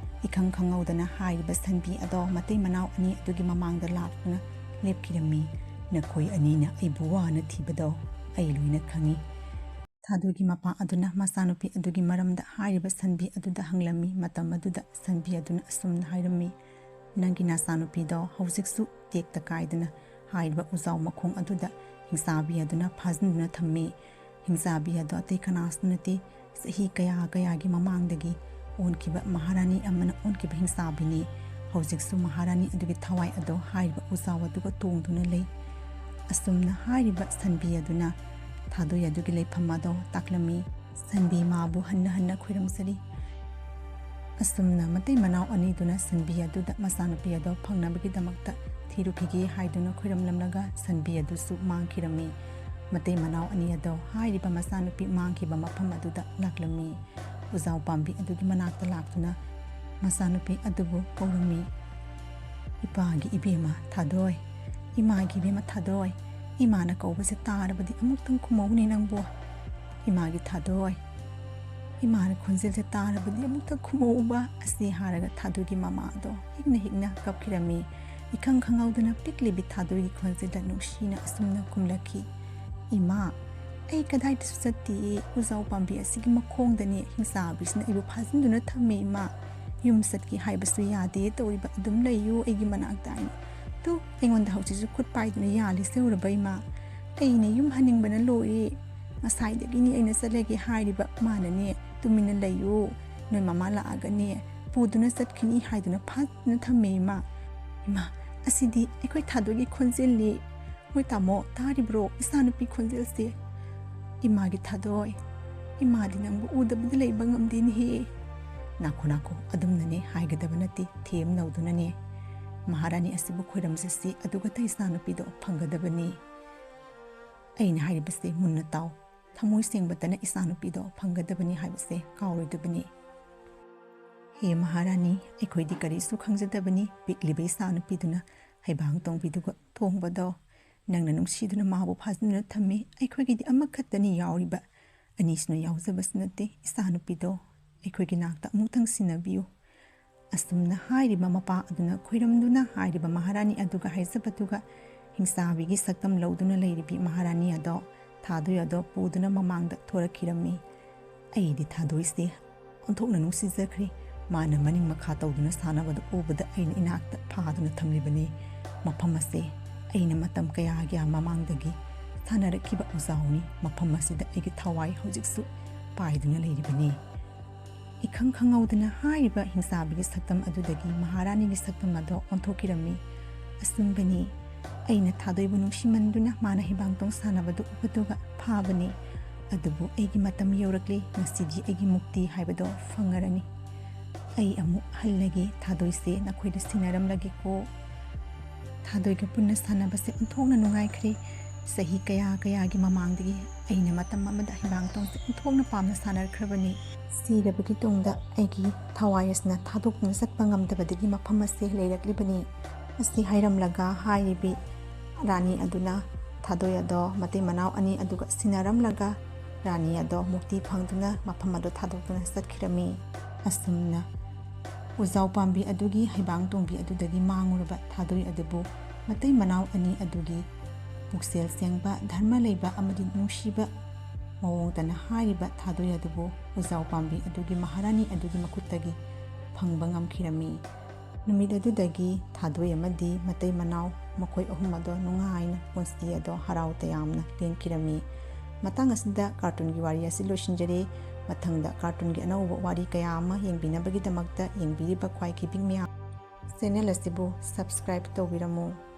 ꯏꯈꯪ ꯈꯪꯍꯧꯗꯅ ꯍꯥꯏꯔꯤꯕ ꯁꯟꯕꯤ ꯑꯗꯣ ꯃꯇꯩ ꯃꯅꯥꯎ ꯑꯅꯤ ꯑꯗꯨꯒꯤ ꯃꯃꯥꯡꯗ ꯂꯥꯛꯇꯨꯅ ꯂꯦꯞꯈꯤꯔꯝꯃꯤ꯫ "ꯅꯈꯣꯏ ꯑꯅꯤꯅ ꯑꯩꯕꯨ ꯋꯥꯅ ꯊꯤꯕꯗꯣ ꯑꯩ ꯂꯣꯏꯅ ꯈꯪꯏ꯫" ꯊꯥꯗꯣꯏꯒꯤ ꯃꯄꯥ ꯑꯗꯨꯅ ꯃꯆꯥꯅꯨꯄꯤ ꯑꯗꯨꯒꯤ ꯃꯔꯝꯗ ꯍꯥꯏꯔꯤꯕ ꯁꯟꯕꯤ ꯑꯗꯨꯗ ꯍꯪꯂꯝꯃꯤ꯫ ꯃꯇꯝ ꯑꯗꯨꯗ ꯁꯟꯕꯤ ꯑꯗꯨꯅ ꯑꯁꯨꯝꯅ ꯍꯥꯏꯔꯝꯃꯤ, "ꯅꯪꯒꯤ ꯅꯆꯥꯅꯨꯄꯤꯗꯣ ꯍꯧꯖꯤꯛꯁꯨ ꯇꯦꯛꯇ ꯀꯥꯏꯗꯅ ꯍꯥꯏꯔꯤꯕ ꯎꯖꯥꯎ ꯃꯈꯣꯡ ꯑꯗꯨꯗ ꯍꯤꯡꯆꯥꯕꯤ ꯑꯗꯨꯅ ꯐꯥꯖꯤꯟꯗꯨꯅ ꯊꯝꯃꯤ꯫ ꯍꯤꯡꯆꯥꯕꯤ ꯑꯗꯣ ꯑꯇꯩ ꯀꯅꯥꯁꯨ ꯅꯠꯇꯦ, ꯆꯍꯤ ꯀꯌꯥ ꯀꯌꯥꯒꯤ ꯃꯃꯥꯡꯗꯒꯤ ꯑꯣꯟꯈꯤꯕ ꯃꯍꯥꯔꯥꯅꯤ ꯑꯃꯅ ꯑꯣꯟꯈꯤꯕ ꯍꯤꯡꯆꯥꯕꯤꯅꯤ꯫ ꯍꯧꯖꯤꯛꯁꯨ ꯃꯍꯥꯔꯥꯅꯤ ꯑꯗꯨꯒꯤ ꯊꯋꯥꯏ ꯑꯗꯣ ꯍꯥꯏꯔꯤꯕ ꯎꯖꯥꯎ ꯑꯗꯨꯒ ꯇꯣꯡꯗꯨꯅ ꯂꯩ꯫" ꯑꯁꯨꯝꯅ ꯍꯥꯏꯔꯤꯕ ꯁꯟꯕꯤ ꯑꯗꯨꯅ ꯊꯥꯗꯣꯏ ꯑꯗꯨꯒꯤ ꯂꯩꯐꯝ ꯑꯗꯣ ꯇꯥꯛꯂꯝꯃꯤ꯫ ꯁꯟꯕꯤ ꯃꯥꯕꯨ ꯍꯟꯅ ꯍꯟꯅ ꯈꯣꯏꯔꯝꯖꯔꯤ꯫ ꯑꯁꯨꯝꯅ ꯃꯇꯩ ꯃꯅꯥꯎ ꯑꯅꯤꯗꯨꯅ ꯁꯟꯕꯤ ꯑꯗꯨꯗ ꯃꯆꯥꯅꯨꯄꯤ ꯑꯗꯣ ꯐꯪꯅꯕꯒꯤꯗꯃꯛꯇ ꯊꯤꯔꯨꯈꯤꯒꯦ ꯍꯥꯏꯗꯨꯅ ꯈꯣꯏꯔꯝꯂꯝꯂꯒ ꯁꯟꯕꯤ ꯑꯗꯨꯁꯨ ꯃꯥꯡꯈꯤꯔꯝꯃꯤ꯫ ꯃꯇꯩ ꯃꯅꯥꯎ ꯑꯅꯤ ꯑꯗꯣ ꯍꯥꯏꯔꯤꯕ ꯃꯆꯥꯅꯨꯄꯤ ꯃꯥꯡꯈꯤꯕ ꯃꯐꯝ ꯑꯗꯨꯗ ꯂꯥꯛꯂꯝꯃꯤ꯫ ꯎꯖꯥꯎ ꯄꯥꯝꯕꯤ ꯑꯗꯨꯒꯤ ꯃꯅꯥꯛꯇ ꯂꯥꯛꯇꯨꯅ ꯃꯆꯥꯅꯨꯄꯤ ꯑꯗꯨꯕꯨ ꯀꯧꯔꯝꯃꯤ꯫ "ꯏꯄꯥꯒꯤ ꯏꯕꯦꯝꯃ ꯊꯥꯗꯣꯏ, ꯏꯃꯥꯒꯤ ꯏꯕꯦꯝꯃ ꯊꯥꯗꯣꯏ, ꯏꯃꯥꯅ ꯀꯧꯕꯁꯦ ꯇꯥꯔꯕꯗꯤ ꯑꯃꯨꯛꯇꯪ ꯈꯨꯝꯃꯧꯅꯦ ꯅꯪꯕꯨ꯫ ꯏꯃꯥꯒꯤ ꯊꯥꯗꯣꯏ, ꯏꯃꯥꯅ ꯈꯣꯟꯖꯦꯜꯁꯦ ꯇꯥꯔꯕꯗꯤ ꯑꯃꯨꯛꯇꯪ ꯈꯨꯝꯃꯧꯕ꯫" ꯑꯁꯤ ꯍꯥꯏꯔꯒ ꯊꯥꯗꯣꯏꯒꯤ ꯃꯃꯥ ꯑꯗꯣ ꯍꯤꯛꯅ ꯍꯤꯛꯅ ꯀꯞꯈꯤꯔꯝꯃꯤ꯫ ꯏꯈꯪ ꯈꯪꯍꯧꯗꯅ ꯄꯤꯛꯂꯤꯕꯤ ꯊꯥꯗꯣꯏꯒꯤ ꯈꯣꯟꯖꯦꯜꯗ ꯅꯨꯡꯁꯤꯅ ꯑꯁꯨꯝꯅ ꯈꯨꯝꯂꯛꯈꯤ, "ꯏꯃꯥ, ꯑꯩ ꯀꯗꯥꯏꯗꯁꯨ ꯆꯠꯇꯤꯌꯦ, ꯎꯖꯥꯎ ꯄꯥꯝꯕꯤ ꯑꯁꯤꯒꯤ ꯃꯈꯣꯡꯗꯅꯦ ꯍꯤꯡꯆꯥꯕꯤꯁꯤꯅ ꯑꯩꯕꯨ ꯐꯥꯖꯤꯟꯗꯨꯅ ꯊꯝꯃꯦ ꯏꯃꯥ꯫ ꯌꯨꯝ ꯆꯠꯀꯦ ꯍꯥꯏꯕꯁꯨ ꯌꯥꯗꯦ ꯇꯧꯔꯤꯕ, ꯑꯗꯨꯝ ꯂꯩꯌꯨ ꯑꯩꯒꯤ ꯃꯅꯥꯛꯇ" ꯍꯥꯏꯅ꯫ "ꯇꯨ, ꯑꯩꯉꯣꯟꯗ ꯍꯧꯖꯤꯛꯁꯨ ꯈꯨꯠ ꯄꯥꯏꯗꯨꯅ ꯌꯥꯜꯂꯤꯁꯦ ꯎꯔꯕ ꯏꯃꯥ? ꯑꯩꯅ ꯌꯨꯝ ꯍꯟꯅꯤꯡꯕꯅ ꯂꯣꯏꯔꯦ꯫ ꯉꯁꯥꯏꯗꯒꯤꯅꯤ ꯑꯩꯅ ꯆꯠꯂꯒꯦ ꯍꯥꯏꯔꯤꯕ, ꯃꯥꯅꯅꯦ ꯇꯨꯃꯤꯟꯅ ꯂꯩꯌꯨ, ꯅꯣꯏ ꯃꯃꯥ ꯂꯥꯛꯑꯒꯅꯦ ꯄꯨꯗꯨꯅ ꯆꯠꯈꯤꯅꯤ ꯍꯥꯏꯗꯨꯅ ꯐꯥꯗꯨꯅ ꯊꯝꯃꯦ ꯏꯃꯥ꯫" "ꯏꯃꯥ, ꯑꯁꯤꯗꯤ ꯑꯩꯈꯣꯏ ꯊꯥꯗꯣꯏꯒꯤ ꯈꯣꯟꯖꯦꯜꯅꯤ꯫ ꯍꯣꯏ ꯇꯥꯃꯣ, ꯇꯥꯔꯤꯕ꯭ꯔꯣ ꯏꯆꯥꯅꯨꯄꯤ ꯈꯣꯟꯖꯦꯜꯁꯦ?" "ꯏꯃꯥꯒꯤ ꯊꯥꯗꯣꯏ, ꯏꯃꯥꯗꯤ ꯅꯪꯕꯨ ꯎꯗꯕꯗ ꯂꯩꯕ ꯉꯝꯗꯦꯅꯦꯍꯦ꯫" "ꯅꯥꯈꯣ, ꯅꯥꯈꯣ, ꯑꯗꯨꯝꯅꯅꯦ ꯍꯥꯏꯒꯗꯕ ꯅꯠꯇꯦ, ꯊꯦꯝ ꯅꯧꯗꯨꯅꯅꯦ ꯃꯍꯥꯔꯥꯅꯤ ꯑꯁꯤꯕꯨ ꯈꯣꯏꯔꯝꯖꯁꯤ, ꯑꯗꯨꯒ ꯑꯇꯩ ꯏꯆꯥꯅꯨꯄꯤꯗꯣ ꯐꯪꯒꯗꯕꯅꯤ꯫ ꯑꯩꯅ ꯍꯥꯏꯔꯤꯕꯁꯦ ꯃꯨꯟꯅ ꯇꯥꯎ, ꯊꯃꯣꯏ ꯁꯦꯡꯕꯇꯅ ꯏꯆꯥꯅꯨꯄꯤꯗꯣ ꯐꯪꯒꯗꯕꯅꯤ ꯍꯥꯏꯕꯁꯦ ꯀꯥꯎꯔꯣꯏꯗꯕꯅꯤ꯫" "ꯍꯦ ꯃꯍꯥꯔꯥꯅꯤ, ꯑꯩꯈꯣꯏꯗꯤ ꯀꯔꯤꯁꯨ ꯈꯪꯖꯗꯕꯅꯤ, ꯄꯤꯛꯂꯤꯕ ꯏꯆꯥꯅꯨꯄꯤꯗꯨꯅ ꯍꯩꯕꯥꯡ ꯇꯣꯡꯕꯤꯗꯨꯒ ꯇꯣꯡꯕꯗꯣ ꯅꯪꯅ ꯅꯨꯡꯁꯤꯗꯨꯅ ꯃꯥꯕꯨ ꯐꯥꯖꯤꯟꯗꯨꯅ ꯊꯝꯃꯤ꯫ ꯑꯩꯈꯣꯏꯒꯤꯗꯤ ꯑꯃꯈꯛꯇꯅꯤ ꯌꯥꯎꯔꯤꯕ, ꯑꯅꯤꯁꯤꯅ ꯌꯥꯎꯖꯕꯁꯨ ꯅꯠꯇꯦ꯫ ꯏꯆꯥꯅꯨꯄꯤꯗꯣ ꯑꯩꯈꯣꯏꯒꯤ ꯅꯥꯛꯇ ꯑꯃꯨꯛꯇꯪ ꯁꯤꯟꯅꯕꯤꯌꯨ꯫ ꯑꯁꯨꯝꯅ ꯍꯥꯏꯔꯤꯕ ꯃꯄꯥ ꯑꯗꯨꯅ ꯈꯣꯏꯔꯝꯗꯨꯅ ꯍꯥꯏꯔꯤꯕ ꯃꯍꯥꯔꯥꯅꯤ ꯑꯗꯨꯒ ꯍꯥꯏꯖꯕꯗꯨꯒ ꯍꯤꯡꯆꯥꯕꯤꯒꯤ ꯁꯛꯇꯝ ꯂꯧꯗꯨꯅ ꯂꯩꯔꯤꯕꯤ ꯃꯍꯥꯔꯥꯅꯤ ꯑꯗꯣ ꯊꯥꯗꯣꯏ ꯑꯗꯣ ꯄꯨꯗꯨꯅ ꯃꯃꯥꯡꯗ ꯊꯣꯔꯛꯈꯤꯔꯝꯃꯤ꯫ ꯑꯩꯗꯤ ꯊꯥꯗꯣꯏꯁꯦ ꯑꯣꯟꯊꯣꯛꯅ ꯅꯨꯡꯁꯤꯖꯈ꯭ꯔꯦ꯫ ꯃꯥꯅ ꯃꯅꯤꯡ ꯃꯈꯥ ꯇꯧꯗꯨꯅ ꯁꯥꯟꯅꯕꯗꯨ ꯎꯕꯗ ꯑꯩꯅ ꯏꯅꯥꯛꯇ ꯐꯥꯗꯨꯅ ꯊꯝꯂꯤꯕꯅꯤ꯫ ꯃꯐꯝ ꯑꯁꯦ ꯑꯩꯅ ꯃꯇꯝ ꯀꯌꯥ ꯀꯌꯥ ꯃꯃꯥꯡꯗꯒꯤ ꯁꯥꯟꯅꯔꯛꯈꯤꯕ ꯎꯖꯥꯎꯅꯤ꯫ ꯃꯐꯝ ꯑꯁꯤꯗ ꯑꯩꯒꯤ ꯊꯋꯥꯏ ꯍꯧꯖꯤꯛꯁꯨ ꯄꯥꯏꯗꯨꯅ ꯂꯩꯔꯤꯕꯅꯤ꯫ ꯏꯈꯪ ꯈꯪꯍꯧꯗꯅ ꯍꯥꯏꯔꯤꯕ ꯍꯤꯡꯆꯥꯕꯤꯒꯤ ꯁꯛꯇꯝ ꯑꯗꯨꯗꯒꯤ ꯃꯍꯥꯔꯥꯅꯤꯒꯤ ꯁꯛꯇꯝ ꯑꯗꯣ ꯑꯣꯟꯊꯣꯛꯈꯤꯔꯝꯃꯤ꯫ ꯑꯆꯨꯝꯕꯅꯤ, ꯑꯩꯅ ꯊꯥꯗꯣꯏꯕꯨ ꯅꯨꯡꯁꯤꯃꯟꯗꯨꯅ ꯃꯥꯅ ꯍꯤꯕꯥꯡꯇꯣꯡ ꯁꯥꯟꯅꯕꯗꯨ ꯎꯕꯗꯨꯒ ꯐꯥꯕꯅꯤ꯫ ꯑꯗꯨꯕꯨ ꯑꯩꯒꯤ ꯃꯇꯝ ꯌꯧꯔꯛꯂꯦ, ꯉꯁꯤꯗꯤ ꯑꯩꯒꯤ ꯃꯨꯛꯇꯤ ꯍꯥꯏꯕꯗꯣ ꯐꯪꯉꯔꯅꯤ꯫ ꯑꯩ ꯑꯃꯨꯛ ꯍꯜꯂꯒꯦ, ꯊꯥꯗꯣꯏꯁꯦ ꯅꯈꯣꯏꯗ ꯁꯤꯟꯅꯔꯝꯂꯒꯦꯀꯣ꯫ ꯊꯥꯗꯣꯏꯒ ꯄꯨꯟꯅ ꯁꯥꯟꯅꯕꯁꯦ ꯑꯣꯟꯊꯣꯛꯅ ꯅꯨꯡꯉꯥꯏꯈ꯭ꯔꯦ꯫ ꯆꯍꯤ ꯀꯌꯥ ꯀꯌꯥꯒꯤ ꯃꯃꯥꯡꯗꯒꯤ ꯑꯩꯅ ꯃꯇꯝ ꯑꯃꯗ ꯍꯤꯕꯥꯡꯇꯣꯡꯁꯦ ꯑꯣꯟꯊꯣꯛꯅ ꯄꯥꯝꯅ ꯁꯥꯟꯅꯔꯛꯈ꯭ꯔꯕꯅꯤ꯫ ꯁꯤꯔꯕꯒꯤ ꯇꯨꯡꯗ ꯑꯩꯒꯤ ꯊꯋꯥꯏ ꯑꯁꯤꯅ ꯊꯥꯗꯣꯛꯇꯨꯅ ꯆꯠꯄ ꯉꯝꯗꯕꯗꯒꯤ ꯃꯐꯝ ꯑꯁꯦ ꯂꯩꯔꯛꯂꯤꯕꯅꯤ꯫ ꯑꯁꯤ ꯍꯥꯏꯔꯝꯂꯒ ꯍꯥꯏꯔꯤꯕꯤ ꯔꯥꯅꯤ ꯑꯗꯨꯅ ꯊꯥꯗꯣꯏ ꯑꯗꯣ ꯃꯇꯩ ꯃꯅꯥꯎ ꯑꯅꯤ ꯑꯗꯨꯒ ꯁꯤꯟꯅꯔꯝꯂꯒ ꯔꯥꯅꯤ ꯑꯗꯣ ꯃꯨꯛꯇꯤ ꯐꯪꯗꯨꯅ ꯃꯐꯝ ꯑꯗꯨ ꯊꯥꯗꯣꯛꯇꯨꯅ ꯆꯠꯈꯤꯔꯝꯃꯤ꯫ ꯑꯁꯨꯝꯅ ꯎꯖꯥꯎ ꯄꯥꯝꯕꯤ ꯑꯗꯨꯒꯤ ꯍꯩꯕꯥꯡ ꯇꯣꯡꯕꯤ ꯑꯗꯨꯗꯒꯤ ꯃꯥꯡꯂꯨꯔꯕ ꯊꯥꯗꯣꯏ ꯑꯗꯨꯕꯨ ꯃꯇꯩ ꯃꯅꯥꯎ ꯑꯅꯤ ꯑꯗꯨꯒꯤ ꯄꯨꯛꯆꯦꯜ ꯁꯦꯡꯕ, ꯙꯔꯃ ꯂꯩꯕ ꯑꯃꯗꯤ ꯅꯨꯡꯁꯤꯕ ꯃꯑꯣꯡꯗꯅ ꯍꯥꯏꯔꯤꯕ ꯊꯥꯗꯣꯏ ꯑꯗꯨꯕꯨ ꯎꯖꯥꯎ ꯄꯥꯝꯕꯤ ꯑꯗꯨꯒꯤ ꯃꯍꯥꯔꯥꯅꯤ ꯑꯗꯨꯒꯤ ꯃꯈꯨꯠꯇꯒꯤ ꯐꯪꯕ ꯉꯝꯈꯤꯔꯝꯃꯤ꯫ ꯅꯨꯃꯤꯠ ꯑꯗꯨꯗꯒꯤ ꯊꯥꯗꯣꯏ ꯑꯃꯗꯤ ꯃꯇꯩ ꯃꯅꯥꯎ ꯃꯈꯣꯏ ꯑꯍꯨꯝ ꯑꯗꯣ ꯅꯨꯡꯉꯥꯏꯅ ꯄꯨꯟꯁꯤ ꯑꯗꯣ ꯍꯔꯥꯎ ꯇꯌꯥꯝꯅ ꯂꯦꯟꯈꯤꯔꯝꯃꯤ꯫ ꯃꯇꯥꯡ ꯑꯁꯤꯗ ꯀꯥꯔꯇꯨꯟꯒꯤ ꯋꯥꯔꯤ ꯑꯁꯤ ꯂꯣꯏꯁꯤꯟꯖꯔꯦ꯫ ꯃꯊꯪꯗ ꯀꯥꯔꯇꯨꯟꯒꯤ ꯑꯅꯧꯕ ꯋꯥꯔꯤ ꯀꯌꯥ ꯑꯃ ꯌꯦꯡꯕꯤꯅꯕꯒꯤꯗꯃꯛꯇ ꯌꯦꯡꯕꯤꯔꯤꯕ ꯈ꯭ꯋꯥꯏ ꯈꯤꯕꯤꯛ ꯃꯌꯥꯝ ꯆꯦꯅꯦꯜ ꯑꯁꯤꯕꯨ subscribe ꯇꯧꯕꯤꯔꯝꯃꯨ꯫